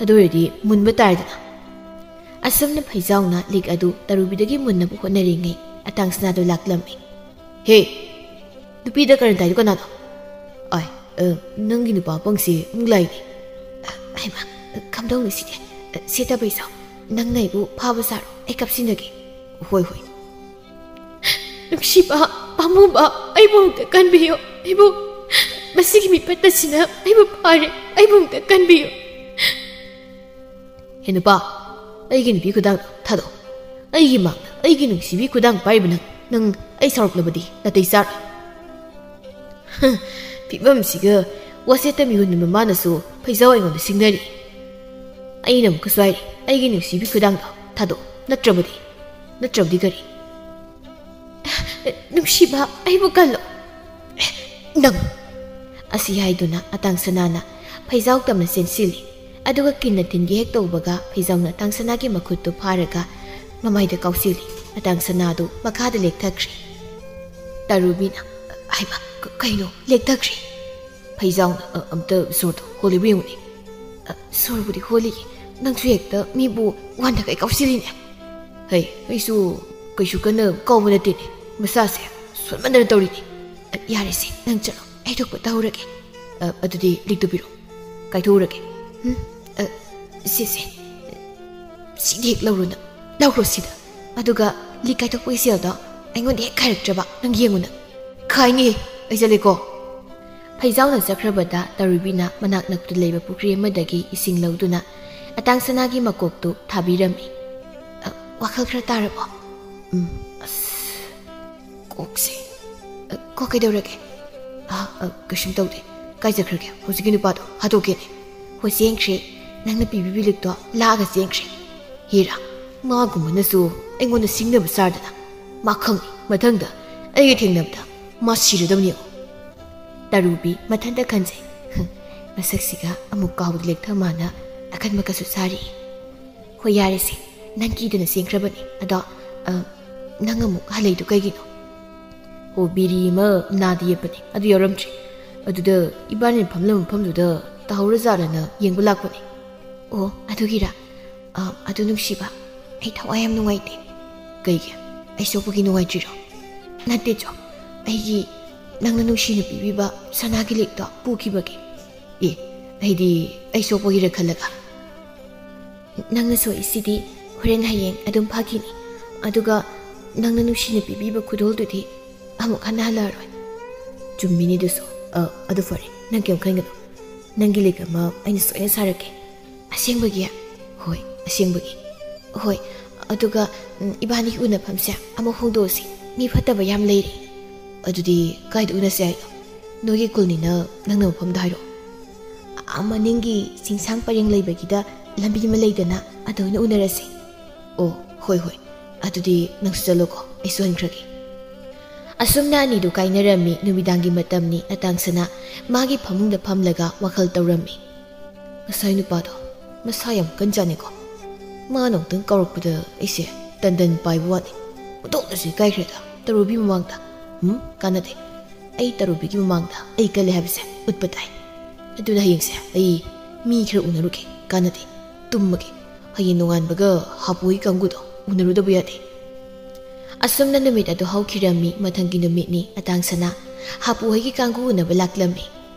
"ꯑꯗꯨ ꯑꯣꯏꯔꯗꯤ ꯃꯨꯟꯕ ꯇꯥꯔꯦꯗꯅ꯫" ꯑꯁꯨꯝꯅ ꯐꯩꯖꯥꯎꯅ ꯂꯤꯛ ꯑꯗꯨ ꯇꯔꯨꯕꯤꯗꯒꯤ ꯃꯨꯟꯅꯕ ꯍꯣꯠꯅꯔꯤꯉꯩ ꯑꯇꯥꯡ ꯁꯅꯥꯗꯣ ꯂꯥꯛꯂꯝꯃꯤ꯫ "ꯍꯦ, ꯅꯨꯄꯤꯗ ꯀꯔꯟ ꯇꯥꯏꯗꯣ ꯀꯅꯥꯅꯣ?" "ꯑꯥꯏ, ꯑ, ꯅꯪꯒꯤ ꯅꯨꯄꯥ ꯄꯪꯁꯤ ꯑꯃꯨꯛ ꯂꯥꯛꯏꯅꯦ꯫" "ꯑ, ꯍꯩꯃꯥ, ꯀꯝꯗꯧꯅꯤ ꯁꯤꯗꯤ? ꯑ, ꯁꯦ ꯇꯕꯩꯆꯥꯎ, ꯅꯪꯅ ꯑꯩꯕꯨ ꯐꯥꯕ ꯁꯥꯔꯣ, ꯑꯩ ꯀꯞꯁꯤꯟꯅꯒꯦ꯫" "ꯍꯣꯏ, ꯍꯣꯏ꯫" "ꯅꯨꯡꯁꯤꯕ, ꯄꯥꯝꯃꯨꯕ, ꯑꯩꯕꯨ ꯑꯃꯨꯛꯇ ꯀꯟꯕꯤꯌꯨ꯫ ꯑꯩꯕꯨ, ꯃꯁꯤꯒꯤ ꯃꯤꯐꯠꯇꯁꯤꯅ ꯑꯩꯕꯨ ꯐꯥꯔꯦ꯫ ꯑꯩꯕꯨ ꯑꯃꯨꯛꯇ ꯀꯟꯕꯤꯌꯨ꯫" "ꯍꯦ ꯅꯨꯄꯥ, ꯑꯩꯒꯤ ꯅꯨꯄꯤ ꯈꯨꯗꯥꯡ ꯊꯥꯗꯣꯛ꯫ ꯑꯩꯒꯤ ꯃꯥꯡꯗ ꯑꯩꯒꯤ ꯅꯨꯡꯁꯤꯕꯤ ꯈꯨꯗꯥꯡ ꯄꯥꯏꯔꯤꯕ ꯅꯪ, ꯅꯪ ꯑꯩ ꯁꯥꯎꯔꯛꯂꯕꯗꯤ ꯅꯥꯇꯩ ꯆꯥꯔꯣꯏ꯫" ꯐꯤꯕꯝꯁꯤꯒ ꯋꯥꯆꯦꯠꯇ ꯃꯤꯍꯨꯟ ꯃꯃꯥꯅꯁꯨ ꯐꯩꯖꯥꯎ ꯑꯩꯉꯣꯟꯗ ꯁꯤꯡꯅꯔꯤ꯫ ꯑꯩꯅ ꯑꯃꯨꯛꯀꯁꯨ ꯍꯥꯏꯔꯤ, "ꯑꯩꯒꯤ ꯅꯨꯡꯁꯤꯕꯤ ꯈꯨꯗꯥꯡꯗꯣ ꯊꯥꯗꯣꯛ, ꯅꯠꯇ꯭ꯔꯕꯗꯤ, ꯅꯠꯇ꯭ꯔꯕꯗꯤ ꯀꯔꯤ?" "ꯅꯨꯡꯁꯤꯕ, ꯑꯩꯕꯨ ꯀꯜꯂꯣ꯫" "ꯅꯪ!" ꯑꯁꯤ ꯍꯥꯏꯗꯨꯅ ꯑꯇꯥꯡ ꯁꯅꯥꯅ ꯐꯩꯖꯥꯎ ꯇꯝꯅ ꯆꯦꯟꯁꯤꯜꯂꯤ꯫ ꯑꯗꯨꯒ ꯀꯤꯟꯅ ꯊꯤꯟꯒꯦ ꯍꯦꯛ ꯇꯧꯕꯒ ꯐꯩꯖꯥꯎꯅ ꯑꯇꯥꯡ ꯁꯅꯥꯒꯤ ꯃꯈꯨꯠꯇꯨ ꯐꯥꯔꯒ ꯃꯃꯥꯏꯗ ꯀꯥꯎꯁꯤꯜꯂꯤ꯫ ꯑꯇꯥꯡ ꯁꯅꯥꯗꯨ ꯃꯈꯥꯗ ꯂꯦꯛꯊꯈ꯭ꯔꯦ꯫ ꯇꯔꯨꯕꯤꯅ, "ꯍꯩꯃꯥ, ꯀ-, ꯀꯩꯅꯣ ꯂꯦꯛꯊꯈ꯭ꯔꯦ?" ꯐꯩꯖꯥꯎꯅ, "ꯑ, ꯑꯝꯇ ꯁꯣꯔꯗꯣ ꯍꯣꯜꯂꯤꯕ ꯌꯦꯡꯉꯨꯅꯦ꯫" "ꯑ, ꯁꯣꯔꯕꯨꯗꯤ ꯍꯣꯜꯂꯤꯌꯦ, ꯅꯪꯁꯨ ꯍꯦꯛꯇ ꯃꯤꯕꯨ ꯋꯥꯟꯊꯒꯩ ꯀꯥꯎꯁꯤꯜꯂꯤꯅꯦ꯫" "ꯍꯩ, ꯑꯩꯁꯨ ꯀꯩꯁꯨ ꯀꯟꯅ ꯀꯥꯎꯕ ꯅꯠꯇꯦꯅꯦ, ꯃꯁꯥꯁꯦ ꯁꯣꯟꯃꯟꯗꯅ ꯇꯧꯔꯤꯅꯦ꯫" "ꯑ, ꯌꯥꯔꯦꯁꯦ, ꯅꯪ ꯆꯠꯂꯣ, ꯑꯩ ꯊꯣꯛꯄ ꯇꯧꯔꯒꯦ꯫" "ꯑ, ꯑꯗꯨꯗꯤ ꯂꯤꯛꯇꯨ ꯄꯤꯔꯣ, ꯀꯥꯏꯊꯣꯛꯎꯔꯒꯦ꯫" "ꯎꯝ, ꯑ, ꯁꯦ, ꯁꯦ, ꯁꯤꯗꯤ ꯍꯦꯛ ꯂꯧꯔꯣ ꯅꯪ, ꯂꯧꯔꯣ ꯁꯤꯗ꯫ ꯑꯗꯨꯒ ꯂꯤꯛ ꯀꯥꯏꯊꯣꯛꯄꯒꯤ ꯁꯦꯜꯗꯣ ꯑꯩꯉꯣꯟꯗ ꯍꯦꯛ ꯈꯥꯏꯔꯛꯇ꯭ꯔꯕ ꯅꯪ ꯌꯦꯡꯉꯨ ꯅꯪ꯫ ꯈꯥꯏꯅꯤ, ꯑꯩ ꯆꯠꯂꯦꯀꯣ꯫" ꯍꯩꯖꯥꯎꯅ ꯆꯠꯈ꯭ꯔꯕꯗ ꯇꯔꯨꯕꯤꯅ ꯃꯅꯥꯛ ꯅꯛꯄꯗ ꯂꯩꯕ ꯄꯨꯈ꯭ꯔꯤ ꯑꯃꯗꯒꯤ ꯏꯁꯤꯡ ꯂꯧꯗꯨꯅ ꯑꯇꯥꯡ ꯁꯅꯥꯒꯤ ꯃꯀꯣꯛꯇꯨ ꯊꯥꯕꯤꯔꯝꯃꯤ꯫ "ꯑ, ꯋꯥꯈꯜ ꯈꯔ ꯇꯥꯔꯕꯣ?" "ꯎꯝ, ꯑꯁ, ꯀꯣꯛꯁꯦ꯫" "ꯑ, ꯀꯣꯛ ꯀꯩꯗꯧꯔꯒꯦ?" "ꯑ, ꯑ, ꯀꯩꯁꯨꯝ ꯇꯧꯗꯦ꯫ ꯀꯥꯏ ꯆꯠꯈ꯭ꯔꯒꯦ ꯍꯧꯖꯤꯛꯀꯤ ꯅꯨꯄꯥꯗꯣ? ꯍꯥꯠꯇꯣꯛꯀꯦꯅꯦ꯫" "ꯍꯣꯏ, ꯆꯦꯟꯈ꯭ꯔꯦ꯫ ꯅꯪꯅ ꯄꯤꯕꯤꯕ ꯂꯤꯛꯇꯣ ꯂꯥꯛꯑꯒ ꯆꯦꯟꯈ꯭ꯔꯦ꯫" "ꯍꯦꯔꯥ, ꯃꯥꯒꯨꯝꯕꯅꯁꯨ ꯑꯩꯉꯣꯟꯗ ꯁꯤꯡꯅꯕ ꯆꯥꯔꯗꯅ꯫ ꯃꯥ ꯈꯪꯅꯤ, ꯃꯊꯪꯗ ꯑꯩꯒ ꯊꯦꯡꯅꯕꯗ ꯃꯥ ꯁꯤꯔꯗꯕꯅꯤ ꯌꯦꯡꯉꯨ꯫" ꯇꯔꯨꯕꯤ ꯃꯊꯟꯇ ꯈꯟꯖꯩ꯫ "ꯃꯁꯛꯁꯤꯒ ꯑꯃꯨꯛ ꯀꯥꯎꯗ ꯂꯦꯛꯊ ꯃꯥꯅ ꯑꯈꯟꯕ ꯀꯁꯨ ꯁꯥꯔꯤ꯫" "ꯍꯣꯏ, ꯌꯥꯔꯦꯁꯦ, ꯅꯪ ꯀꯤꯗꯅ ꯆꯦꯟꯈ꯭ꯔꯕꯅꯤ꯫ ꯑꯗꯣ, ꯑ, ꯅꯪ ꯑꯃꯨꯛ ꯍꯜꯂꯛꯏꯗꯣ ꯀꯩꯒꯤꯅꯣ?" "ꯑꯣ, ꯕꯤꯔꯤ ꯑꯃ ꯅꯥꯗ ꯌꯦꯞꯄꯅꯦ, ꯑꯗꯨ ꯌꯥꯎꯔꯝꯗ꯭ꯔꯦ꯫ ꯑꯗꯨꯗ ꯏꯕꯥꯅꯤꯅ ꯐꯝꯂꯝꯕ ꯃꯐꯝꯗꯨꯗ ꯇꯥꯍꯧꯔꯖꯥꯠꯂꯅ ꯌꯦꯡꯕ ꯂꯥꯛꯄꯅꯦ꯫" "ꯑꯣ, ꯑꯗꯨꯒꯤꯔꯥ? ꯑ, ꯑꯗꯨ ꯅꯨꯡꯁꯤꯕ, ꯑꯩ ꯊꯋꯥꯏ ꯌꯥꯝ ꯅꯨꯡꯉꯥꯏꯇꯦ꯫" "ꯀꯩꯒꯤ? ꯑꯩ ꯁꯣꯛꯄꯒꯤ ꯅꯨꯡꯉꯥꯏꯇ꯭ꯔꯤꯔꯣ?" "ꯅꯠꯇꯦ ꯆꯣ, ꯑꯩꯒꯤ ꯅꯪꯅ ꯅꯨꯡꯁꯤꯅ ꯄꯤꯕꯤꯕ ꯁꯅꯥꯒꯤ ꯂꯤꯛꯇꯣ ꯄꯨꯈꯤꯕꯒꯤ꯫" "ꯑꯦ, ꯑꯩꯗꯤ ꯑꯩ ꯁꯣꯛꯄꯒꯤꯔ ꯈꯜꯂꯒ꯫" "ꯅꯪꯅ ꯁꯣꯛꯏꯁꯤꯗꯤ ꯍꯣꯔꯦꯟ ꯍꯌꯦꯡ ꯑꯗꯨꯝ ꯐꯈꯤꯅꯤ꯫ ꯑꯗꯨꯒ ꯅꯪꯅ ꯅꯨꯡꯁꯤꯅ ꯄꯤꯕꯤꯕ ꯈꯨꯗꯣꯜꯗꯨꯗꯤ ꯑꯃꯨꯛ ꯍꯟꯅ ꯍꯜꯂꯛꯑꯔꯣꯏ꯫" "ꯆꯨꯝꯃꯤꯅꯦ ꯑꯗꯨꯁꯨ꯫ ꯑ, ꯑꯗꯨ ꯐꯔꯦ, ꯅꯪ ꯀꯩꯝ ꯈꯟꯒꯅꯨ꯫ ꯅꯪꯒꯤ ꯂꯤꯛ ꯑꯃ ꯑꯩꯅ ꯁꯣꯏꯅ ꯁꯥꯔꯛꯀꯦ꯫" "ꯑꯁꯦꯡꯕꯒꯤ?" "ꯍꯣꯏ, ꯑꯁꯦꯡꯕꯒꯤ꯫" "ꯍꯣꯏ, ꯑꯗꯨꯒ, ꯎꯝ, ꯏꯕꯥꯅꯤꯒꯤ ꯎꯅꯐꯝꯁꯦ ꯑꯃꯨꯛ ꯍꯣꯡꯗꯣꯛꯑꯁꯤ꯫ ꯃꯤ ꯐꯠꯇꯕ ꯌꯥꯝ ꯂꯩꯔꯦ꯫" "ꯑꯗꯨꯗꯤ ꯀꯥꯏꯗ ꯎꯅꯁꯦ ꯍꯥꯏꯅꯣ? ꯅꯣꯏꯒꯤ ꯀꯣꯂꯣꯅꯤꯅ ꯅꯪꯅ ꯃꯐꯝꯗ ꯍꯥꯏꯔꯛꯑꯣ꯫" "ꯑꯥ ꯃꯅꯤꯡꯒꯤ ꯆꯤꯡꯁꯥꯡ ꯄꯔꯦꯡ ꯂꯩꯕꯒꯤꯗ ꯂꯝꯕꯤ ꯑꯃ ꯂꯩꯗꯅ, ꯑꯗ ꯑꯣꯏꯅ ꯎꯅꯔꯁꯦ꯫" "ꯑꯣ, ꯍꯣꯏ, ꯍꯣꯏ꯫ ꯑꯗꯨꯗꯤ ꯅꯪꯁꯨ ꯆꯠꯂꯣꯀꯣ, ꯑꯩꯁꯨ ꯍꯟꯈ꯭ꯔꯒꯦ꯫" ꯑꯁꯨꯝꯅ ꯑꯅꯤꯗꯨ ꯀꯥꯏꯅꯔꯝꯃꯤ꯫ ꯅꯨꯃꯤꯗꯥꯡꯒꯤ ꯃꯇꯝꯅꯤ꯫ ꯑꯇꯥꯡꯁꯅꯥ ꯃꯥꯒꯤ ꯐꯃꯨꯡꯗ ꯐꯝꯂꯒ ꯋꯥꯈꯜ ꯇꯧꯔꯝꯃꯤ꯫ "ꯉꯁꯥꯏ ꯅꯨꯄꯥꯗꯣ ꯃꯁꯥ ꯌꯥꯝ ꯀꯟꯖꯥꯅꯤꯀꯣ꯫ ꯃꯥꯅ ꯑꯃꯨꯛꯇꯪ ꯀꯥꯎꯔꯛꯄꯗ ꯑꯩꯁꯦ ꯇꯟꯗꯟ ꯄꯥꯏꯕ ꯋꯥꯅꯤ꯫ ꯑꯣꯟꯊꯣꯛꯅꯁꯨ ꯏꯀꯥꯏꯈ꯭ꯔꯦꯗ ꯇꯔꯨꯕꯤ ꯃꯃꯥꯡꯗ꯫ ꯎꯝ, ꯀꯥꯟꯅꯗꯦ꯫ ꯑꯩ ꯇꯔꯨꯕꯤꯒꯤ ꯃꯃꯥꯡꯗ ꯑꯩ ꯀꯜꯂꯦ ꯍꯥꯏꯕꯁꯦ ꯎꯠꯄ ꯇꯥꯏ꯫ ꯑꯗꯨꯅ ꯍꯌꯦꯡꯁꯦ ꯑꯩ ꯃꯤ ꯈꯔ ꯎꯅꯔꯨꯒꯦ꯫ ꯀꯥꯟꯅꯗꯦ꯫ ꯇꯨꯝꯃꯒꯦ꯫ ꯍꯌꯦꯡ ꯅꯣꯡꯉꯥꯟꯕꯒ ꯍꯥꯄꯨꯒꯤ ꯀꯥꯡꯕꯨꯗꯣ ꯎꯅꯔꯨꯗꯕ ꯌꯥꯗꯦ꯫" ꯑꯁꯨꯝꯅ ꯅꯨꯃꯤꯠ ꯑꯗꯨ ꯍꯧꯈꯤꯔꯝꯃꯤ꯫ ꯃꯊꯪꯒꯤ ꯅꯨꯃꯤꯠꯅꯤ꯫ ꯑꯇꯥꯡꯁꯅꯥ ꯍꯥꯄꯨ ꯍꯣꯏꯒꯤ ꯀꯥꯡꯒꯨ ꯎꯅꯕ ꯂꯥꯛꯂꯝꯃꯤ꯫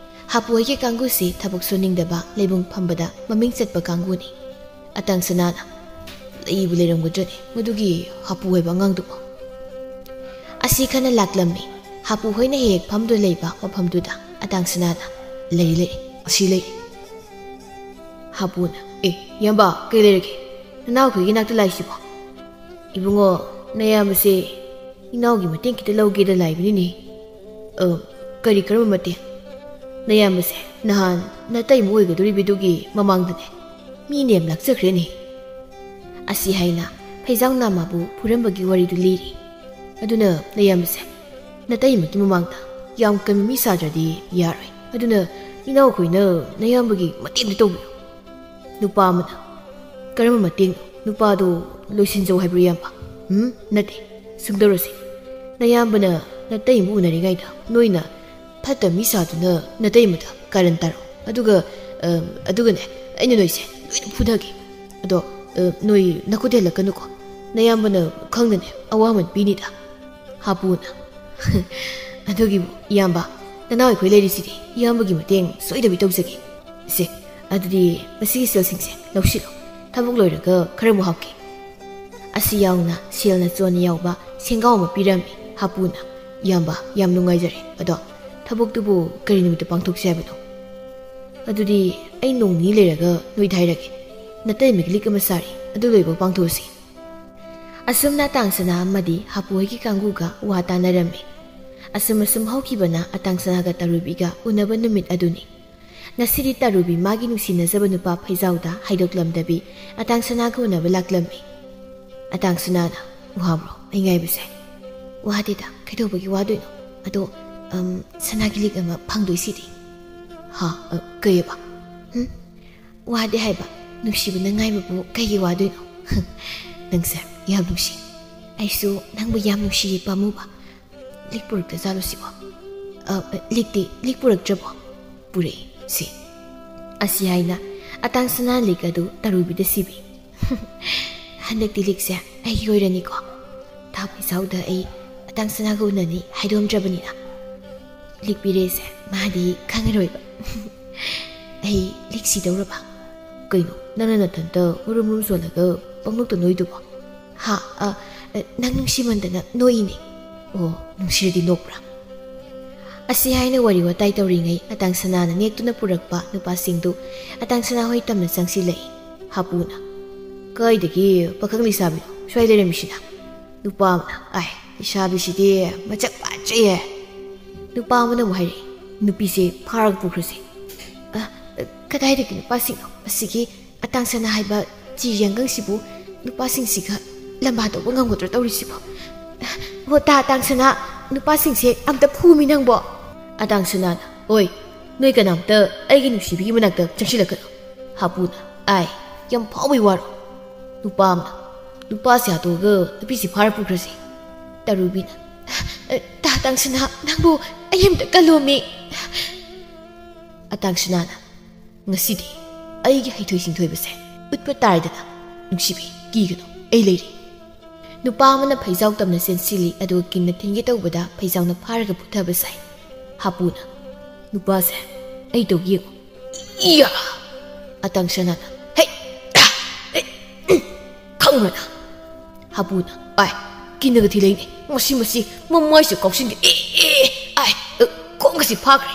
ꯍꯥꯄꯨ ꯍꯣꯏꯒꯤ ꯀꯥꯡꯒꯨꯁꯤ ꯊꯕꯛ ꯁꯨꯅꯤꯡꯗꯕ, ꯂꯩꯕꯨꯡ ꯐꯝꯕꯗ ꯃꯃꯤꯡ ꯆꯠꯄ ꯀꯥꯡꯒꯨꯅꯤ꯫ ꯑꯇꯥꯡꯁꯅꯥꯅ, "ꯂꯩꯕꯨ ꯂꯩꯔꯝꯒꯗ꯭ꯔꯅꯦ ꯃꯗꯨꯒꯤ ꯍꯥꯄꯨ ꯍꯥꯏꯕ ꯑꯉꯥꯡꯗꯨꯕꯨ?" ꯑꯁꯤ ꯈꯟꯅ ꯂꯥꯛꯂꯝꯃꯤ꯫ ꯍꯥꯄꯨ ꯍꯣꯏꯅ ꯍꯦꯛ ꯍꯦꯛ ꯐꯝꯗꯨꯅ ꯂꯩꯕ ꯃꯐꯝꯗꯨꯗ꯫ ꯑꯇꯥꯡ ꯁꯅꯥꯅ, "ꯂꯩ, ꯂꯩ, ꯑꯁꯤ ꯂꯩ꯫" ꯍꯥꯄꯨꯅ, "ꯑꯦ, ꯏꯌꯥꯝꯕ, ꯀꯩ ꯂꯩꯔꯒꯦ? ꯅꯅꯥꯎꯈꯣꯏꯒꯤ ꯅꯥꯛꯇ ꯂꯥꯛꯏꯁꯤꯕꯣ?" "ꯏꯕꯨꯡꯉꯣ, ꯅꯌꯥꯝꯕꯁꯦ ꯏꯅꯥꯎꯒꯤ ꯃꯇꯦꯡ ꯈꯤꯇ ꯂꯧꯒꯦꯗ ꯂꯥꯛꯏꯕꯅꯤꯅꯦ꯫" "ꯑ, ꯀꯔꯤ, ꯀꯔꯝꯕ ꯃꯇꯦꯡ?" "ꯅꯌꯥꯝꯕꯁꯦ ꯅꯍꯥꯟ ꯅꯇꯩꯃ ꯑꯣꯏꯒꯗꯧꯔꯤꯕꯗꯨꯒꯤ ꯃꯃꯥꯡꯗꯅꯦ, ꯃꯤ ꯅꯦꯝ ꯂꯥꯛꯆꯈ꯭ꯔꯦꯅꯦ꯫" ꯑꯁꯤ ꯍꯥꯏꯅ ꯐꯩꯖꯥꯎ ꯅꯥꯃꯥꯕꯨ ꯐꯨꯔꯝꯕꯒꯤ ꯋꯥꯔꯤꯗꯨ ꯂꯤꯔꯤ꯫ "ꯑꯗꯨꯅ ꯅꯌꯥꯝꯕꯁꯦ ꯅꯇꯩꯃꯒꯤ ꯃꯃꯥꯡꯗ ꯌꯥꯝ ꯀꯟꯕ ꯃꯤ ꯁꯥꯗ꯭ꯔꯗꯤ ꯌꯥꯔꯣꯏ꯫ ꯑꯗꯨꯅ ꯏꯅꯥꯎꯈꯣꯏꯅ ꯅꯌꯥꯝꯕꯒꯤ ꯃꯇꯦꯡꯗꯨ ꯇꯧꯕꯤꯌꯨ꯫" ꯅꯨꯄꯥ ꯑꯃꯅ, "ꯀꯔꯝꯕ ꯃꯇꯦꯡꯅꯣ? ꯅꯨꯄꯥꯗꯣ ꯂꯣꯏꯁꯤꯟꯖꯧ ꯍꯥꯏꯕ꯭ꯔꯣ, ꯏꯌꯥꯝꯕ?" "ꯎꯝ, ꯅꯠꯇꯦ, ꯁꯨꯝ ꯇꯧꯔꯁꯤ꯫ ꯅꯌꯥꯝꯕꯅ ꯅꯇꯩꯃ ꯎꯅꯔꯤꯉꯩꯗ ꯅꯣꯏꯅ ꯐꯠꯇ ꯃꯤ ꯁꯥꯗꯨꯅ ꯅꯇꯩꯃꯗ ꯀꯥꯔꯟ ꯇꯥꯔꯣ꯫ ꯑꯗꯨꯒ, ꯑ, ꯑꯗꯨꯒꯅꯦ, ꯑꯩꯅ ꯅꯣꯏꯁꯦ ꯂꯣꯏꯅ ꯐꯨꯊꯒꯦ꯫ ꯑꯗꯣ, ꯑ, ꯅꯣꯏ ꯅꯈꯨꯠ ꯍꯦꯜꯂꯛꯀꯅꯨꯀꯣ꯫ ꯅꯌꯥꯝꯕꯅ ꯈꯪꯗꯅꯦ ꯑꯋꯥꯃꯟ ꯄꯤꯅꯤꯗ꯫" ꯍꯥꯄꯨꯅ, "ꯑꯗꯨꯒꯤꯕꯨ, ꯏꯌꯥꯝꯕ, ꯅꯅꯥꯎ ꯑꯩꯈꯣꯏ ꯂꯩꯔꯤꯁꯤꯗꯤ, ꯏꯌꯥꯝꯕꯒꯤ ꯃꯇꯦꯡ ꯁꯣꯏꯗꯕꯤ ꯇꯧꯖꯒꯦ꯫ ꯁꯦ, ꯑꯗꯨꯗꯤ ꯃꯁꯤꯒꯤ ꯁꯦꯜꯁꯤꯡꯁꯦ ꯂꯧꯁꯤꯜꯂꯣ꯫ ꯊꯕꯛ ꯂꯣꯏꯔꯒ ꯈꯔ ꯑꯃꯨꯛ ꯍꯥꯞꯀꯦ꯫" ꯑꯁꯤ ꯌꯥꯎꯅ ꯁꯦꯜꯅ ꯆꯣꯟꯅ ꯌꯥꯎꯕ ꯁꯦꯡꯒꯥꯎ ꯑꯃ ꯄꯤꯔꯝꯃꯤ ꯍꯥꯄꯨꯅ꯫ "ꯏꯌꯥꯝꯕ, ꯌꯥꯝ ꯅꯨꯡꯉꯥꯏꯖꯔꯦ꯫ ꯑꯗꯣ ꯊꯕꯛꯇꯨꯕꯨ ꯀꯔꯤ ꯅꯨꯃꯤꯠꯇ ꯄꯥꯡꯊꯣꯛꯁꯤ ꯍꯥꯏꯕꯅꯣ?" "ꯑꯗꯨꯗꯤ ꯑꯩ ꯅꯣꯡ ꯅꯤꯅꯤ ꯂꯩꯔꯒ ꯅꯣꯏꯗ ꯍꯥꯏꯔꯒꯦ꯫ ꯅꯇꯩꯃꯒꯤ ꯂꯤꯛ ꯑꯃ ꯁꯥꯔꯤ, ꯑꯗꯨ ꯂꯣꯏꯕ ꯄꯥꯡꯊꯣꯛꯑꯁꯤ꯫" ꯑꯁꯨꯝꯅ ꯑꯇꯥꯡ ꯁꯅꯥ ꯑꯃꯗꯤ ꯍꯥꯄꯨ ꯍꯣꯏꯒꯤ ꯀꯥꯡꯕꯨꯒ ꯋꯥ ꯇꯥꯅꯔꯝꯃꯤ꯫ ꯑꯁꯨꯝ ꯑꯁꯨꯝ ꯍꯧꯈꯤꯕꯅ ꯑꯇꯥꯡ ꯁꯅꯥꯒ ꯇꯔꯨꯕꯤꯒ ꯎꯅꯕ ꯅꯨꯃꯤꯠ ꯑꯗꯨꯅꯤ꯫ ꯉꯁꯤꯗꯤ ꯇꯔꯨꯕꯤ ꯃꯥꯒꯤ ꯅꯨꯡꯁꯤꯅꯖꯕ ꯅꯨꯄꯥ ꯐꯩꯖꯥꯎꯗ ꯍꯥꯏꯗꯣꯛꯂꯝꯗꯕꯤ ꯑꯇꯥꯡ ꯁꯅꯥꯒ ꯎꯅꯕ ꯂꯥꯛꯂꯝꯃꯤ꯫ ꯑꯇꯥꯡ ꯁꯅꯥꯅ, "ꯋꯥꯕ꯭ꯔꯣ ꯑꯩ ꯉꯥꯏꯕꯁꯦ?" "ꯋꯥꯗꯦꯗ, ꯀꯩꯗꯧꯕꯒꯤ ꯋꯥꯗꯣꯏꯅꯣ? ꯑꯗꯣ, ꯑꯝ, ꯁꯅꯥꯒꯤ ꯂꯤꯛ ꯑꯃ ꯐꯪꯗꯣꯏꯁꯤꯗꯤ?" "ꯍꯥ? ꯑ, ꯀꯩꯑꯕ?" "ꯍꯨꯝ? ꯋꯥꯗꯦ ꯍꯥꯏꯕ, ꯅꯨꯡꯁꯤꯕꯅ ꯉꯥꯏꯕꯕꯨ ꯀꯩꯒꯤ ꯋꯥꯗꯣꯏꯅꯣ?" "ꯅꯪꯁꯦ ꯌꯥꯝ ꯅꯨꯡꯁꯤ꯫ ꯑꯩꯁꯨ ꯅꯪꯕꯨ ꯌꯥꯝ ꯅꯨꯡꯁꯤꯌꯦ ꯄꯥꯝꯃꯨꯕ꯫ ꯂꯤꯛ ꯄꯨꯔꯛꯇ ꯖꯥꯠꯂꯣ ꯁꯤꯕꯣ? ꯑ, ꯑ, ꯂꯤꯛꯇꯤ, ꯂꯤꯛ ꯄꯨꯔꯛꯇ꯭ꯔꯕꯣ?" "ꯄꯨꯔꯛꯏ, ꯁꯤ꯫" ꯑꯁꯤ ꯍꯥꯏꯅ ꯑꯇꯥꯡ ꯁꯅꯥ ꯂꯤꯛ ꯑꯗꯨ ꯇꯔꯨꯕꯤꯗ ꯁꯤꯕꯤ꯫ "ꯍꯟꯗꯛꯇꯤ ꯂꯤꯛꯁꯦ ꯑꯩꯒꯤ ꯑꯣꯏꯔꯅꯤꯀꯣ꯫ ꯊꯥ ꯄꯩꯁꯥꯎꯗ ꯑꯩ ꯑꯇꯥꯡ ꯁꯅꯥꯒ ꯎꯅꯅꯤ ꯍꯥꯏꯗꯣꯛꯑꯝꯗ꯭ꯔꯕꯅꯤꯅ꯫ ꯂꯤꯛ ꯄꯤꯔꯦꯁꯦ ꯃꯥꯗꯤ ꯈꯪꯉꯔꯣꯏꯕ꯫" "ꯑꯩ ꯂꯤꯛ ꯁꯤꯗꯧꯔꯕ?" "ꯀꯩꯅꯣ, ꯅꯪꯅ ꯅꯊꯟꯇ ꯃꯨꯔꯨꯝ ꯃꯨꯔꯨꯝ ꯁꯣꯜꯂꯒ ꯄꯪꯅꯣꯛꯇ ꯅꯣꯏꯗꯨꯕꯣ?" "ꯍꯥ? ꯑ, ꯑ, ꯅꯪ ꯅꯨꯡꯁꯤꯃꯟꯗꯅ ꯅꯣꯛꯏꯅꯦ꯫" "ꯑꯣ, ꯅꯨꯡꯁꯤꯔꯗꯤ ꯅꯣꯛꯄ꯭ꯔꯥ?" ꯑꯁꯤ ꯍꯥꯏꯅ ꯋꯥꯔꯤ ꯋꯥꯇꯥꯏ ꯇꯧꯔꯤꯉꯩ ꯑꯇꯥꯡ ꯁꯅꯥꯅ ꯅꯦꯛꯇꯨꯅ ꯄꯨꯔꯛꯄ ꯅꯨꯄꯥꯁꯤꯡꯗꯨ ꯑꯇꯥꯡ ꯁꯅꯥ ꯍꯣꯏ ꯇꯝꯅ ꯆꯪꯁꯤꯜꯂꯛꯏ꯫ ꯍꯥꯄꯨꯅ, "ꯀꯥꯏꯗꯒꯤ ꯄꯥꯈꯪ ꯂꯩꯁꯥꯕꯤꯅꯣ ꯁ꯭ꯋꯥꯏ ꯂꯩꯔꯝꯃꯤꯁꯤꯅ?" ꯅꯨꯄꯥ ꯑꯃꯅ, "ꯑꯥꯏ, ꯂꯩꯁꯥꯕꯤꯁꯤꯗꯤ ꯃꯁꯛ ꯐꯖꯩꯌꯦ꯫" ꯅꯨꯄꯥ ꯑꯃꯅ ꯑꯃꯨꯛ ꯍꯥꯏꯔꯛꯏ, "ꯅꯨꯄꯤꯁꯦ ꯐꯥꯔꯒ ꯄꯨꯈ꯭ꯔꯁꯦ꯫" "ꯑ, ꯀꯗꯥꯏꯗꯒꯤ ꯅꯨꯄꯥꯁꯤꯡꯅꯣ? ꯑꯁꯤꯒꯤ ꯑꯇꯥꯡ ꯁꯅꯥ ꯍꯥꯏꯕ ꯆꯤ ꯌꯥꯡꯒꯪꯁꯤꯕꯨ ꯅꯨꯄꯥꯁꯤꯡꯁꯤꯒ ꯂꯝꯕꯥ ꯇꯧꯕ ꯉꯝꯒꯗ꯭ꯔꯣ ꯇꯧꯔꯤꯁꯤꯕꯣ? ꯍꯣ, ꯇꯥ ꯑꯇꯥꯡ ꯁꯅꯥ, ꯅꯨꯄꯥꯁꯤꯡꯁꯦ ꯑꯝꯇ ꯐꯨꯃꯤ ꯅꯪꯕꯣ꯫" ꯑꯇꯥꯡ ꯁꯅꯥꯅ, "ꯑꯣꯏ, ꯅꯣꯏ ꯀꯅꯥꯝꯇ ꯑꯩꯒꯤ ꯅꯨꯡꯁꯤꯕꯤꯒꯤ ꯃꯅꯥꯛꯇ ꯆꯪꯁꯤꯜꯂꯛꯀꯅꯨ꯫" ꯍꯥꯄꯨꯅ, "ꯑꯥꯏ, ꯌꯥꯝ ꯐꯥꯎꯕꯩ ꯋꯥꯔꯣ?" ꯅꯨꯄꯥ ꯑꯃꯅ, "ꯅꯨꯄꯥꯁꯦ ꯍꯥꯠꯇꯣꯛꯑꯒ ꯅꯨꯄꯤꯁꯤ ꯐꯥꯔ ꯄꯨꯈ꯭ꯔꯁꯤ꯫" ꯇꯔꯨꯕꯤꯅ, "ꯇꯥ ꯑꯇꯥꯡ ꯁꯅꯥ, ꯅꯪꯕꯨ ꯑꯩ ꯑꯝꯇ ꯀꯜꯂꯣꯃꯤ꯫" ꯑꯇꯥꯡ ꯁꯅꯥꯅ, "ꯉꯁꯤꯗꯤ ꯑꯩꯒꯤ ꯍꯩꯊꯣꯏ ꯁꯤꯡꯊꯣꯏꯕꯁꯦ ꯎꯠꯄ ꯇꯥꯔꯦꯗꯅ꯫ ꯅꯨꯡꯁꯤꯕꯤ, ꯀꯤꯒꯅꯨ, ꯑꯩ ꯂꯩꯔꯤ꯫" ꯅꯨꯄꯥ ꯑꯃꯅ ꯐꯩꯖꯥꯎ ꯇꯝꯅ ꯆꯦꯟꯁꯤꯜꯂꯤ, ꯑꯗꯨꯒ ꯀꯤꯟꯅ ꯊꯤꯟꯒꯦ ꯇꯧꯕꯗ ꯐꯩꯖꯥꯎꯅ ꯐꯥꯔꯒ ꯄꯨꯊꯕ ꯁꯥꯏ꯫ ꯍꯥꯄꯨꯅ, "ꯅꯨꯄꯥꯁꯦ ꯑꯩ ꯇꯧꯒꯦ ꯌꯦꯡꯉꯨ꯫" ꯏꯌꯥ! ꯑꯇꯥꯡ ꯁꯅꯥꯅ, "ꯍꯩ! ꯍꯩ! ꯈꯪꯕ꯭ꯔ ꯅꯪ?" ꯍꯥꯄꯨꯅ, "ꯑꯥꯏ, ꯀꯤꯟꯅꯒ ꯊꯤꯜꯂꯛꯏꯅꯦ꯫ ꯃꯁꯤ, ꯃꯁꯤ, ꯃꯃꯥꯏꯁꯨ ꯀꯥꯎꯁꯤꯟꯗꯦ꯫ ꯑꯦ, ꯑꯦ, ꯑꯦ! ꯑꯥꯏ, ꯑ, ꯈꯣꯡꯒꯁꯤ ꯐꯥꯈ꯭ꯔꯦ꯫"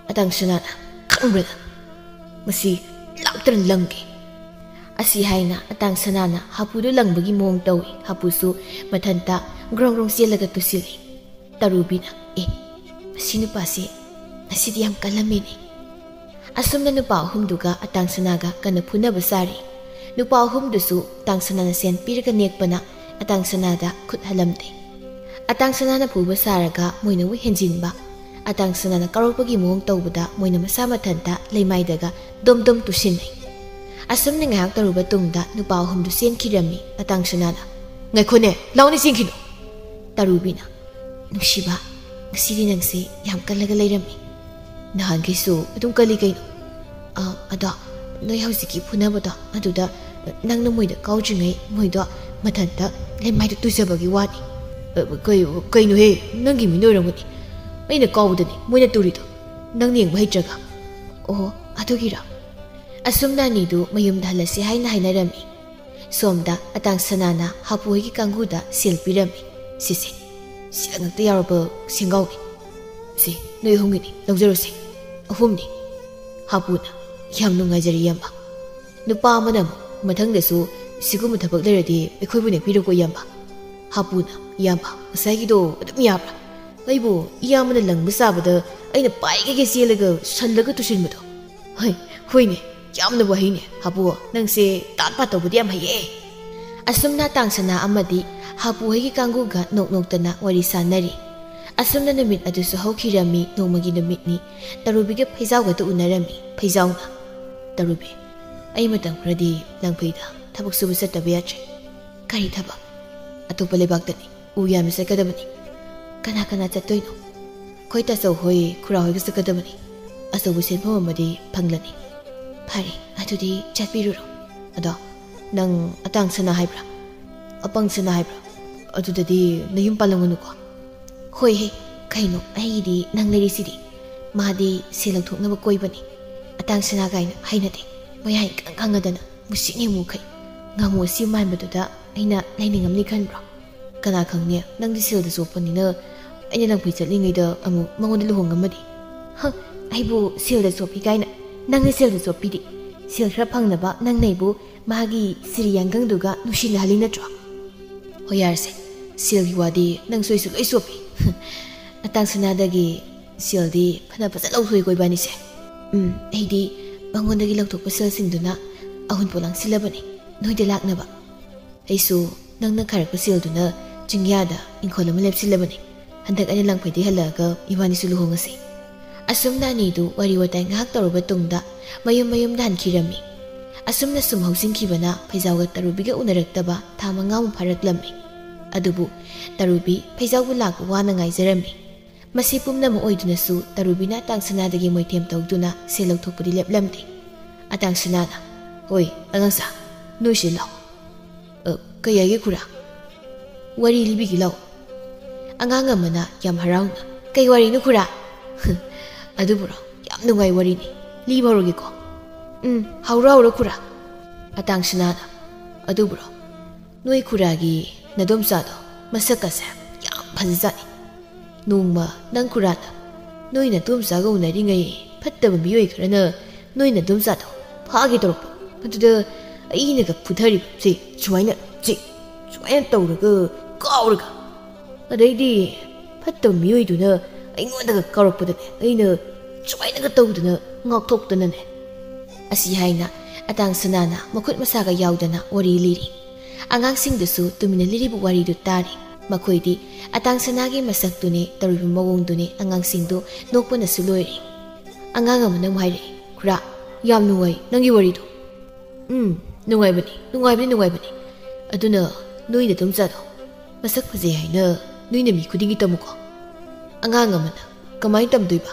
ꯑꯇꯥꯡ ꯁꯅꯥꯅ, "ꯈꯪꯕ꯭ꯔ ꯅꯪ? ꯃꯁꯤ ꯂꯥꯛꯇꯅ ꯂꯪꯒꯦ꯫" ꯑꯁꯤ ꯍꯥꯏꯅ ꯑꯇꯥꯡ ꯁꯅꯥꯅ ꯍꯥꯄꯨꯗꯨ ꯂꯪꯕꯒꯤ ꯃꯑꯣꯡ ꯇꯧꯏ꯫ ꯍꯥꯄꯨꯁꯨ ꯃꯊꯟꯇ ꯒ꯭ꯔꯣꯡ ꯒ꯭ꯔꯣꯡ ꯆꯦꯜꯂꯒ ꯇꯨꯁꯤꯜꯂꯤ꯫ ꯇꯔꯨꯕꯤꯅ, "ꯑꯦ, ꯃꯁꯤ ꯅꯨꯄꯥꯁꯦ ꯉꯁꯤꯗꯤ ꯌꯥꯝ ꯀꯜꯂꯝꯃꯦꯅꯦ꯫" ꯑꯁꯨꯝꯅ ꯅꯨꯄꯥ ꯑꯍꯨꯝꯗꯨꯒ ꯑꯇꯥꯡ ꯁꯅꯥꯒ ꯀꯟꯅ ꯐꯨꯅꯕ ꯁꯥꯔꯤ꯫ ꯅꯨꯄꯥ ꯑꯍꯨꯝꯗꯨꯁꯨ ꯑꯇꯥꯡ ꯁꯅꯥꯅ ꯁꯦꯟ ꯄꯤꯔꯒ ꯅꯦꯛꯄꯅ ꯑꯇꯥꯡ ꯁꯅꯥꯗ ꯈꯨꯠ ꯍꯜꯂꯝꯗꯦ꯫ ꯑꯇꯥꯡ ꯁꯅꯥꯅ ꯐꯨꯕ ꯁꯥꯔꯒ ꯃꯣꯏꯅ ꯑꯃꯨꯛ ꯍꯦꯟꯖꯤꯟꯕ꯫ ꯑꯇꯥꯡ ꯁꯅꯥꯅ ꯀꯥꯎꯔꯛꯄꯒꯤ ꯃꯑꯣꯡ ꯇꯧꯕꯗ ꯃꯣꯏꯅ ꯃꯁꯥ ꯃꯊꯟꯇ ꯂꯩꯃꯥꯏꯗꯒ ꯗꯣꯝ ꯗꯣꯝ ꯇꯨꯁꯤꯟꯅꯩ꯫ ꯑꯁꯨꯝꯅ ꯉꯥꯏꯍꯥꯛ ꯇꯧꯔꯨꯕ ꯇꯨꯡꯗ ꯅꯨꯄꯥ ꯑꯍꯨꯝꯗꯨ ꯆꯦꯟꯈꯤꯔꯝꯃꯤ꯫ ꯑꯇꯥꯡ ꯁꯅꯥꯅ, "ꯉꯥꯏꯈꯣꯅꯦ, ꯂꯥꯎꯅꯦ ꯆꯦꯟꯈꯤꯅꯨ꯫" ꯇꯔꯨꯕꯤꯅ, "ꯅꯨꯡꯁꯤꯕ, ꯉꯁꯤꯗꯤ ꯅꯪꯁꯦ ꯌꯥꯝ ꯀꯜꯂꯒ ꯂꯩꯔꯝꯃꯤ꯫ ꯅꯍꯥꯟꯈꯩꯁꯨ ꯑꯗꯨꯝ ꯀꯜꯂꯤ ꯀꯩꯅꯣ꯫ ꯑ, ꯑꯗꯣ ꯅꯣꯏ ꯍꯧꯖꯤꯛꯀꯤ ꯐꯨꯅꯕꯗꯣ, ꯑꯗꯨꯗ ꯅꯪꯅ ꯃꯣꯏꯗ ꯀꯥꯎꯗ꯭ꯔꯤꯉꯩ ꯃꯣꯏꯗꯣ ꯃꯊꯟꯇ ꯂꯩꯃꯥꯏꯗ ꯇꯨꯖꯕꯒꯤ ꯋꯥꯅꯤ꯫" "ꯑ, ꯀꯩ-, ꯀꯩꯅꯣꯍꯦ, ꯅꯪꯒꯤ ꯃꯤꯅ ꯑꯣꯏꯔꯝꯒꯅꯤ꯫ ꯑꯩꯅ ꯀꯥꯎꯕꯗꯅꯤ ꯃꯣꯏꯅ ꯇꯨꯔꯤꯗꯣ꯫ ꯅꯪꯅ ꯌꯦꯡꯕ ꯍꯩꯇ꯭ꯔꯒ꯫" "ꯑꯣ, ꯑꯗꯨꯒꯤꯔꯣ?" ꯑꯁꯨꯝꯅ ꯑꯅꯤꯗꯨ ꯃꯌꯨꯝꯗ ꯍꯜꯂꯁꯤ ꯍꯥꯏꯅ ꯍꯥꯏꯅꯔꯝꯃꯤ꯫ ꯁꯣꯝꯗ ꯑꯇꯥꯡ ꯁꯅꯥꯅ ꯍꯥꯄꯨ ꯍꯣꯏꯒꯤ ꯀꯥꯡꯒꯨꯗ ꯁꯦꯜ ꯄꯤꯔꯝꯃꯤ꯫ "ꯁꯤꯁꯦ, ꯁꯤꯗ ꯉꯛꯇ ꯌꯥꯎꯔꯕ ꯁꯦꯡꯒꯥꯎꯅꯤ꯫" ꯁꯤ ꯅꯣꯏ ꯑꯍꯨꯝꯒꯤꯅꯤ, ꯂꯧꯖꯔꯣꯁꯦ꯫ ꯑꯍꯨꯝꯅꯤ꯫ ꯍꯥꯄꯨꯅ, ꯌꯥꯝ ꯅꯨꯡꯉꯥꯏꯖꯔꯦ ꯏꯌꯥꯝꯕ꯫ ꯅꯨꯄꯥ ꯑꯃꯅ ꯑꯃꯨꯛ ꯃꯊꯪꯗꯁꯨ ꯁꯤꯒꯨꯝꯕ ꯊꯕꯛ ꯂꯩꯔꯗꯤ ꯑꯩꯈꯣꯏꯕꯨ ꯅꯦꯛꯄꯤꯔꯣꯀꯣ ꯏꯌꯥꯝꯕ꯫ ꯍꯥꯄꯨꯅ, ꯏꯌꯥꯝꯕ, ꯉꯁꯥꯏꯒꯤꯗꯣ ꯑꯗꯨꯝ ꯌꯥꯕ꯭ꯔꯥ? ꯑꯩꯕꯨ ꯏꯌꯥꯝꯕꯅ ꯂꯪꯕ ꯆꯥꯕꯗ ꯑꯩꯅ ꯄꯥꯏꯒꯩꯒꯩ ꯆꯦꯜꯂꯒ ꯁꯜꯂꯒ ꯇꯨꯁꯤꯟꯕꯗꯣ꯫ ꯍꯣꯏ, ꯍꯣꯏꯅꯦ, ꯌꯥꯝꯅꯕꯨ ꯍꯩꯅꯦ꯫ ꯍꯥꯄꯨ, ꯅꯪꯁꯦ ꯇꯥꯠ ꯄꯥꯠ ꯇꯧꯕꯗꯤ ꯌꯥꯝ ꯍꯩꯌꯦ꯫ ꯑꯁꯨꯝꯅ ꯇꯥꯡꯁꯅꯥ ꯑꯃꯗꯤ ꯍꯥꯄꯨ ꯍꯣꯏꯒꯤ ꯀꯥꯡꯒꯨꯒ ꯅꯣꯛ ꯅꯣꯛꯇꯅ ꯋꯥꯔꯤ ꯁꯥꯟꯅꯔꯤ꯫ ꯑꯁꯨꯝꯅ ꯅꯨꯃꯤꯠ ꯑꯗꯨꯁꯨ ꯍꯧꯈꯤꯔꯝꯃꯤ꯫ ꯅꯣꯡꯃꯒꯤ ꯅꯨꯃꯤꯠꯅꯤ꯫ ꯇꯔꯨꯕꯤꯒ ꯐꯩꯖꯥꯎꯒꯗ ꯎꯅꯔꯝꯃꯤ꯫ ꯐꯩꯖꯥꯎꯅ, "ꯇꯔꯨꯕꯤ, ꯑꯩ ꯃꯇꯝ ꯈꯔꯗꯤ ꯂꯪꯐꯩꯗ ꯊꯕꯛ ꯁꯨꯕ ꯆꯠꯇꯕ ꯌꯥꯗ꯭ꯔꯦ꯫" "ꯀꯔꯤ ꯊꯕꯛ?" "ꯑꯇꯣꯞꯄ ꯂꯩꯕꯥꯛꯇꯅꯤ, ꯎ ꯌꯥꯟꯕ ꯆꯠꯀꯗꯕꯅꯤ꯫" "ꯀꯅꯥ ꯀꯅꯥ ꯆꯠꯇꯣꯏꯅꯣ?" "ꯑꯩꯈꯣꯏ ꯇꯥꯆꯧ ꯍꯣꯏ, ꯈꯨꯔꯥ ꯍꯣꯏꯒ ꯆꯠꯀꯗꯕꯅꯤ꯫ ꯑꯆꯧꯕ ꯁꯦꯟꯐꯝ ꯑꯃꯗꯤ ꯐꯪꯂꯅꯤ꯫" "ꯐꯔꯦ, ꯑꯗꯨꯗꯤ ꯆꯠꯄꯤꯔꯨꯔꯣ꯫ ꯑꯗꯣ, ꯅꯪ ꯑꯇꯥꯡ ꯁꯅꯥ ꯍꯥꯏꯕ꯭ꯔꯥ, ꯑꯄꯪ ꯁꯅꯥ ꯍꯥꯏꯕ꯭ꯔꯥ, ꯑꯗꯨꯗꯗꯤ ꯅꯌꯨꯝ ꯄꯥꯜꯂꯝꯒꯅꯨꯀꯣ꯫" "ꯍꯣꯏꯍꯦ, ꯀꯩꯅꯣ, ꯑꯩꯒꯤꯗꯤ ꯅꯪ ꯂꯩꯔꯤꯁꯤꯗꯤ꯫" "ꯃꯥꯗꯤ ꯁꯦꯜ ꯂꯧꯊꯣꯛꯅꯕ ꯀꯣꯏꯕꯅꯤ꯫ ꯑꯇꯥꯡ ꯁꯅꯥ ꯀꯥꯏꯅ ꯍꯩꯅꯗꯦ꯫ ꯃꯌꯥ ꯏꯀꯪ ꯀꯪꯉꯗꯅ ꯃꯨꯁꯤꯛ ꯅꯦꯃꯨꯈꯩ꯫ ꯉꯥꯃꯨ ꯑꯁꯤ ꯃꯥꯟꯕꯗꯨꯗ ꯑꯩꯅ ꯂꯩꯅꯤꯡꯉꯝꯅꯤ ꯈꯟꯕ꯭ꯔꯣ? ꯀꯅꯥ ꯈꯪꯅꯤ, ꯅꯪꯗꯤ ꯁꯦꯜꯗ ꯆꯣꯞꯄꯅꯤꯅ ꯑꯩꯅ ꯂꯪꯐꯩ ꯆꯠꯂꯤꯉꯩꯗ ꯑꯃꯨꯛ ꯃꯉꯣꯟꯗ ꯂꯨꯍꯣꯡꯉꯝꯃꯗꯤ꯫" "ꯍ, ꯑꯩꯕꯨ ꯁꯦꯜꯗ ꯆꯣꯞꯄꯤ ꯀꯥꯏꯅ꯫ ꯅꯪꯅ ꯁꯦꯜꯗ ꯆꯣꯞꯄꯤꯗꯤ꯫ ꯁꯦꯜ ꯈꯔ ꯐꯪꯅꯕ ꯅꯪꯅ ꯑꯩꯕꯨ ꯃꯥꯒꯤ ꯁꯤꯔꯤ ꯌꯥꯡꯒꯪꯗꯨꯒ ꯅꯨꯡꯁꯤꯅꯍꯜꯂꯤ ꯅꯠꯇ꯭ꯔꯣ?" "ꯍꯣꯏ, ꯌꯥꯔꯁꯦ꯫ ꯁꯦꯜꯒꯤ ꯋꯥꯗꯤ ꯅꯪꯁꯨ ꯑꯩꯁꯨ ꯂꯣꯏ ꯆꯣꯞꯄꯤ꯫" "ꯑꯇꯥꯡ ꯁꯅꯥꯗꯒꯤ ꯁꯦꯜꯗꯤ ꯐꯅ ꯐꯖꯅ ꯂꯧꯊꯣꯛꯏꯀꯣ ꯏꯕꯥꯅꯤꯁꯦ꯫" "ꯎꯝ, ꯑꯩꯗꯤ ꯃꯉꯣꯟꯗꯒꯤ ꯂꯧꯊꯣꯛꯄ ꯁꯦꯜꯁꯤꯡꯗꯨꯅ ꯑꯍꯨꯟ ꯄꯣꯠ ꯂꯥꯡꯁꯤꯜꯂꯕꯅꯤ ꯅꯣꯏꯗ ꯂꯥꯛꯅꯕ꯫ ꯑꯩꯁꯨ ꯅꯪꯅ ꯈꯥꯏꯔꯛꯄ ꯁꯦꯜꯗꯨꯅ ꯆꯤꯡꯌꯥꯗ ꯏꯪꯈꯣꯜ ꯑꯃ ꯂꯦꯞꯁꯤꯜꯂꯕꯅꯤ꯫ ꯍꯟꯗꯛ ꯑꯩꯅ ꯂꯪꯐꯩꯗꯩ ꯍꯜꯂꯛꯑꯒ ꯏꯕꯥꯅꯤꯁꯨ ꯂꯨꯍꯣꯡꯉꯁꯤ꯫" ꯑꯁꯨꯝꯅ ꯑꯅꯤꯗꯨ ꯋꯥꯔꯤ ꯋꯥꯇꯥꯏ ꯉꯥꯏꯍꯥꯛ ꯇꯧꯔꯕ ꯇꯨꯡꯗ ꯃꯌꯨꯝ ꯃꯌꯨꯝꯗ ꯍꯟꯈꯤꯔꯝꯃꯤ꯫ ꯑꯁꯨꯝꯅ ꯁꯨꯝ ꯍꯧꯖꯤꯟꯈꯤꯕꯅ ꯐꯩꯖꯥꯎꯒ ꯇꯔꯨꯕꯤꯒ ꯎꯅꯔꯛꯇꯕ ꯊꯥ ꯃꯉꯥꯃꯨꯛ ꯐꯥꯔꯛꯂꯝꯃꯤ꯫ ꯑꯗꯨꯕꯨ ꯇꯔꯨꯕꯤ ꯐꯩꯖꯥꯎꯕꯨ ꯂꯥꯛꯄ ꯋꯥꯅ ꯉꯥꯏꯖꯔꯝꯃꯤ꯫ ꯃꯁꯤ ꯄꯨꯝꯅꯃꯛ ꯑꯣꯏꯗꯨꯅꯁꯨ ꯇꯔꯨꯕꯤꯅ ꯑꯇꯥꯡ ꯁꯅꯥꯗꯒꯤ ꯃꯣꯏꯊꯦꯝ ꯇꯧꯗꯨꯅ ꯁꯦꯜ ꯂꯧꯊꯣꯛꯄꯗꯤ ꯂꯦꯞꯂꯝꯗꯦ꯫ ꯑꯇꯥꯡ ꯁꯅꯥꯅ, "ꯍꯣꯏ, ꯑꯉꯥꯡꯁꯥ, ꯅꯣꯏꯁꯤ ꯂꯥꯎ꯫" "ꯑ, ꯀꯩ ꯍꯥꯏꯒꯦ ꯈꯨꯔꯥ?" "ꯋꯥꯔꯤ ꯂꯤꯕꯤꯒꯦ ꯂꯥꯎ꯫" ꯑꯉꯥꯡ ꯑꯃꯅ ꯌꯥꯝ ꯍꯔꯥꯎꯅ, "ꯀꯩ ꯋꯥꯔꯤꯅꯣ ꯈꯨꯔꯥ?" "ꯑꯗꯨꯕꯨꯔꯣ, ꯌꯥꯝ ꯅꯨꯡꯉꯥꯏ ꯋꯥꯔꯤꯅꯤ꯫ ꯂꯤꯕ ꯍꯧꯔꯒꯦꯀꯣ?" "ꯎꯝ, ꯍꯧꯔꯣ ꯍꯧꯔꯣ ꯈꯨꯔꯥ꯫" ꯑꯇꯥꯡ ꯁꯅꯥꯅ, "ꯑꯗꯨꯕꯨꯔꯣ, ꯅꯣꯏ ꯈꯨꯔꯥꯒꯤ ꯅꯗꯣꯝꯆꯥꯗꯣ ꯃꯁꯛꯀꯁꯦ ꯌꯥꯝ ꯐꯖꯖꯥꯠꯅꯤ꯫ ꯅꯣꯡꯃ ꯅꯪ ꯈꯨꯔꯥꯅ ꯅꯣꯏ ꯅꯗꯣꯝꯆꯥꯒ ꯎꯅꯔꯤꯉꯩ ꯐꯠꯇꯕ ꯃꯤꯑꯣꯏ ꯈꯔꯅ ꯅꯣꯏ ꯅꯗꯣꯝꯆꯥꯗꯣ ꯐꯥꯒꯦ ꯇꯧꯔꯛꯄ꯫ ꯑꯗꯨꯗ ꯑꯩꯅꯒ ꯐꯨꯊꯔꯤꯕ꯫ ꯁꯤ ꯁꯨꯃꯥꯏꯅ, ꯁꯤ ꯁꯨꯃꯥꯏꯅ ꯇꯧꯔꯒ ꯀꯥꯎꯔꯒ꯫ ꯑꯗꯩꯗꯤ ꯐꯠꯇꯕ ꯃꯤꯑꯣꯏꯗꯨꯅ ꯑꯩꯉꯣꯟꯗꯒ ꯀꯥꯎꯔꯛꯄꯗꯅꯦ, ꯑꯩꯅ ꯁꯨꯃꯥꯏꯅꯒ ꯇꯧꯗꯅ ꯉꯥꯛꯊꯣꯛꯇꯅꯅꯦ꯫ ꯑꯁꯤ ꯍꯥꯏꯅ ꯑꯇꯥꯡ ꯁꯅꯥꯅ ꯃꯈꯨꯠ ꯃꯁꯥꯒ ꯌꯥꯎꯗꯅ ꯋꯥꯔꯤ ꯂꯤꯔꯤ꯫ ꯑꯉꯥꯡꯁꯤꯡꯗꯨꯁꯨ ꯇꯨꯃꯤꯟꯅ ꯂꯤꯔꯤꯕ ꯋꯥꯔꯤꯗꯨ ꯇꯥꯔꯤ꯫ ꯃꯈꯣꯏꯗꯤ ꯑꯇꯥꯡ ꯁꯅꯥꯒꯤ ꯃꯁꯛꯇꯨꯅꯤ, ꯇꯧꯔꯤꯕ ꯃꯑꯣꯡꯗꯨꯅꯤ ꯑꯉꯥꯡꯁꯤꯡꯗꯨ ꯅꯣꯛꯄꯅꯁꯨ ꯂꯣꯏꯔꯦ꯫ ꯑꯉꯥꯡ ꯑꯃꯅ ꯑꯃꯨꯛ ꯍꯥꯏꯔꯛꯏ, "ꯈꯨꯔꯥ, ꯌꯥꯝ ꯅꯨꯡꯉꯥꯏ ꯅꯪꯒꯤ ꯋꯥꯔꯤꯗꯣ꯫" "ꯎꯝ, ꯅꯨꯡꯉꯥꯏꯕꯅꯤ, ꯅꯨꯡꯉꯥꯏꯕꯅꯤ, ꯅꯨꯡꯉꯥꯏꯕꯅꯤ꯫ ꯑꯗꯨꯅ ꯅꯣꯏ ꯅꯗꯣꯝꯆꯥꯗꯣ ꯃꯁꯛ ꯐꯖꯩ ꯍꯥꯏꯅ ꯅꯣꯏꯅ ꯃꯤ ꯈꯨꯗꯤꯡꯒꯤ ꯇꯝꯃꯨꯀꯣ꯫" ꯑꯉꯥꯡ ꯑꯃꯅ, "ꯀꯃꯥꯏꯅ ꯇꯝꯗꯣꯏꯕ?"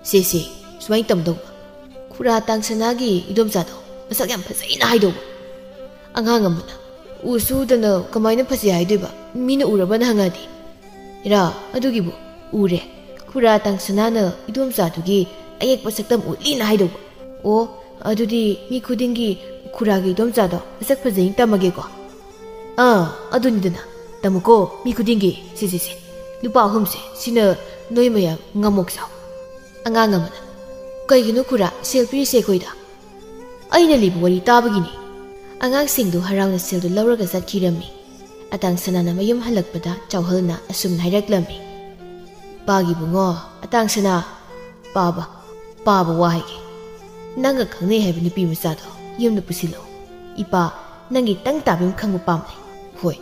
"ꯁꯦ, ꯁꯦ, ꯁꯨꯃꯥꯏꯅ ꯇꯝꯗꯧꯕ꯫ ꯈꯨꯔꯥ ꯇꯥꯡ ꯁꯅꯥꯒꯤ ꯏꯗꯣꯝꯆꯥꯗꯣ ꯃꯁꯛ ꯌꯥꯝ ꯐꯖꯩꯅ ꯍꯥꯏꯗꯧꯕ꯫" ꯑꯉꯥꯡ ꯑꯃꯅ, "ꯎꯁꯨ ꯎꯗꯅ ꯀꯃꯥꯏꯅ ꯐꯖꯩ ꯍꯥꯏꯗꯣꯏꯕ? ꯃꯤꯅ ꯎꯔꯕꯅ ꯍꯪꯉꯗꯤ?" "ꯏꯔꯥ, ꯑꯗꯨꯒꯤꯕꯨ ꯎꯔꯦ꯫ ꯈꯨꯔꯥ ꯇꯥꯡ ꯁꯅꯥꯅ ꯏꯗꯣꯝꯆꯥꯗꯨꯒꯤ ꯑꯌꯦꯛꯄ ꯁꯛꯇꯝ ꯎꯠꯂꯤꯅ ꯍꯥꯏꯗꯧꯕ꯫" "ꯑꯣ, ꯑꯗꯨꯗꯤ ꯃꯤ ꯈꯨꯗꯤꯡꯒꯤ ꯈꯨꯔꯥꯒꯤ ꯏꯗꯣꯝꯆꯥꯗꯣ ꯃꯁꯛ ꯐꯖꯩꯅ ꯇꯝꯃꯒꯦꯀꯣ꯫" "ꯑꯥ, ꯑꯗꯨꯅꯤꯗꯅ꯫ ꯇꯝꯃꯨꯀꯣ ꯃꯤ ꯈꯨꯗꯤꯡꯒꯤ꯫ ꯁꯤ, ꯁꯤ, ꯁꯤ꯫ ꯂꯨꯄꯥ ꯑꯍꯨꯝꯁꯦ, ꯁꯤꯅ ꯅꯣꯏ ꯃꯌꯥꯝ ꯉꯝꯃꯣꯛ ꯆꯥꯎ꯫" ꯑꯉꯥꯡ ꯑꯃꯅ, "ꯀꯩꯒꯤꯅꯣ ꯈꯨꯔꯥ ꯁꯦꯜ ꯄꯤꯔꯤꯁꯦ ꯑꯩꯈꯣꯏꯗ?" "ꯑꯩꯅ ꯂꯤꯕ ꯋꯥꯔꯤ ꯇꯥꯕꯒꯤꯅꯤ꯫" ꯑꯉꯥꯡꯁꯤꯡꯗꯨ ꯍꯔꯥꯎꯅ ꯁꯦꯜꯗꯨ ꯂꯧꯔꯒ ꯆꯠꯈꯤꯔꯝꯃꯤ꯫ ꯑꯇꯥꯡ ꯁꯅꯥꯅ ꯃꯌꯨꯝ ꯍꯜꯂꯛꯄꯗ ꯆꯥꯎꯍꯜꯅ ꯑꯁꯨꯝꯅ ꯍꯥꯏꯔꯛꯂꯝꯃꯤ, "ꯄꯥꯒꯤ ꯕꯨꯡꯉꯣ, ꯑꯇꯥꯡ ꯁꯅꯥ, ꯄꯥꯕ, ꯄꯥꯕ ꯋꯥ ꯍꯥꯏꯒꯦ꯫ ꯅꯪꯒ ꯈꯪꯅꯩ ꯍꯥꯏꯕ ꯅꯨꯄꯤ ꯃꯆꯥꯗꯣ ꯌꯨꯝꯗ ꯄꯨꯁꯤꯜꯂꯣ꯫ ꯏꯄꯥ, ꯅꯪꯒꯤ ꯇꯪ ꯇꯥꯕꯤ ꯑꯃ ꯈꯪꯕ ꯄꯥꯝꯂꯦ꯫" "ꯍꯣꯏ,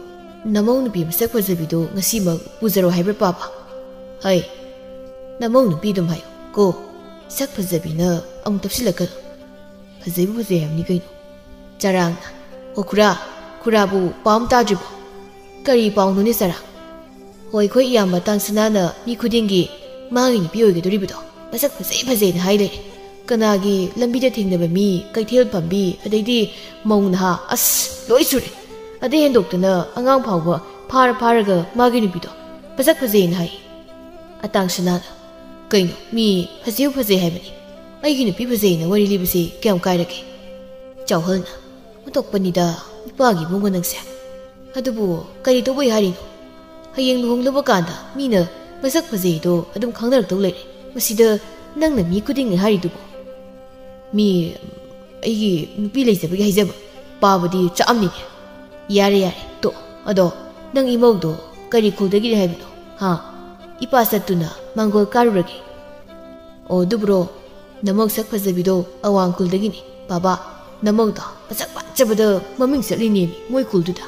ꯅꯃꯧ ꯅꯨꯄꯤ ꯃꯁꯛ ꯐꯖꯕꯤꯗꯣ ꯉꯁꯤꯃꯛ ꯄꯨꯖꯔꯣ ꯍꯥꯏꯕ꯭ꯔꯥ ꯄꯥꯕ?" "ꯍꯩ, ꯅꯃꯧ ꯅꯨꯄꯤ ꯑꯗꯨꯝ ꯍꯥꯏꯌꯨ ꯀꯣ, ꯁꯛ ꯐꯖꯕꯤꯅ ꯑꯃꯨꯛ ꯇꯞꯁꯤꯜꯂꯛꯀꯅꯨ꯫ ꯐꯖꯩꯕꯨ ꯐꯖꯩ ꯍꯥꯏꯕꯅꯤ ꯀꯩꯅꯣ꯫" ꯆꯔꯥꯡꯅ, "ꯑꯣ ꯈꯨꯔꯥ, ꯈꯨꯔꯥꯕꯨ ꯄꯥꯎ ꯑꯃ ꯇꯥꯗ꯭ꯔꯤꯕꯣ?" "ꯀꯔꯤ ꯄꯥꯎꯅꯣꯅꯦ ꯆꯔꯥ?" "ꯍꯣꯏ, ꯑꯩꯈꯣꯏ ꯏꯌꯥꯝꯕ ꯇꯥꯡ ꯁꯅꯥꯅ ꯃꯤ ꯈꯨꯗꯤꯡꯒꯤ ꯃꯥꯒꯤ ꯅꯨꯄꯤ ꯑꯣꯏꯒꯗꯧꯔꯤꯕꯗꯣ ꯃꯁꯛ ꯐꯖꯩ ꯐꯖꯩꯅ ꯍꯥꯏ ꯂꯩꯔꯦ꯫ ꯀꯅꯥꯒꯤ ꯂꯝꯕꯤꯗ ꯊꯦꯡꯅꯕ ꯃꯤ, ꯀꯩꯊꯦꯜ ꯐꯝꯕꯤ, ꯑꯗꯩꯗꯤ ꯃꯧ ꯅꯍꯥ, ꯑꯁ, ꯂꯣꯏ ꯁꯨꯔꯦ꯫ ꯑꯗꯩ ꯍꯦꯟꯗꯣꯛꯇꯅ ꯑꯉꯥꯡ ꯐꯥꯎꯕ ꯐꯥꯔ ꯐꯥꯔꯒ ꯃꯥꯒꯤ ꯅꯨꯄꯤꯗꯣ ꯃꯁꯛ ꯐꯖꯩꯅ ꯍꯥꯏ꯫" ꯑꯇꯥꯡ ꯁꯅꯥꯅ, "ꯀꯩꯅꯣ, ꯃꯤ ꯐꯖꯩꯕꯨ ꯐꯖꯩ ꯍꯥꯏꯕꯅꯤ꯫ ꯑꯩꯒꯤ ꯅꯨꯄꯤ ꯐꯖꯩꯅ ꯋꯥꯔꯤ ꯂꯤꯕꯁꯤ ꯀꯌꯥꯝ ꯀꯥꯏꯔꯒꯦ?" ꯆꯥꯎꯍꯜꯅ, "ꯑꯣꯟꯊꯣꯛꯄꯅꯤꯗ, ꯅꯨꯄꯥꯒꯤ ꯏꯕꯨꯡꯉꯣ ꯅꯪꯁꯦ꯫ ꯑꯗꯨꯕꯨ ꯀꯔꯤ ꯇꯧꯕꯩ ꯍꯥꯏꯔꯤꯅꯣ? ꯍꯌꯦꯡ ꯂꯨꯍꯣꯡꯂꯨꯕ ꯀꯥꯟꯗ ꯃꯤꯅ ꯃꯁꯛ ꯐꯖꯩꯗꯣ ꯑꯗꯨꯝ ꯈꯪꯅꯔꯛꯇꯧ ꯂꯩꯔꯦ꯫ ꯃꯁꯤꯗ ꯅꯪꯅ ꯃꯤ ꯈꯨꯗꯤꯡꯅ ꯍꯥꯏꯔꯤꯗꯨꯕꯨ? ꯃꯤ, ꯑꯩꯒꯤ ꯅꯨꯄꯤ ꯂꯩꯖꯕꯒꯤ ꯍꯥꯏꯖꯕ꯫ ꯄꯥꯕꯗꯤ ꯆꯥꯛꯑꯝꯅꯤꯅꯦ꯫ ꯌꯥꯔꯦ, ꯌꯥꯔꯦ, ꯇꯣꯛ꯫ ꯑꯗꯣ ꯅꯪ ꯏꯃꯧꯗꯣ ꯀꯔꯤ ꯈꯨꯜꯗꯒꯤꯅꯤ ꯍꯥꯏꯕꯅꯣ? ꯍꯥ? ꯏꯄꯥ ꯆꯠꯇꯨꯅ ꯃꯥꯡꯒꯣꯜ ꯀꯥꯔꯨꯔꯒꯦ꯫ ꯑꯣ, ꯑꯗꯨꯕꯨꯔꯣ? ꯅꯃꯧ ꯁꯛ ꯐꯖꯕꯤꯗꯣ ꯑꯋꯥꯡ ꯈꯨꯜꯗꯒꯤꯅꯤ꯫ ꯄꯥꯕ, ꯅꯃꯧꯗꯣ ꯃꯁꯛ ꯐꯖꯕꯗ ꯃꯃꯤꯡ ꯆꯠꯂꯤꯅꯦꯃꯤ ꯃꯣꯏ ꯈꯨꯜꯗꯨꯗ꯫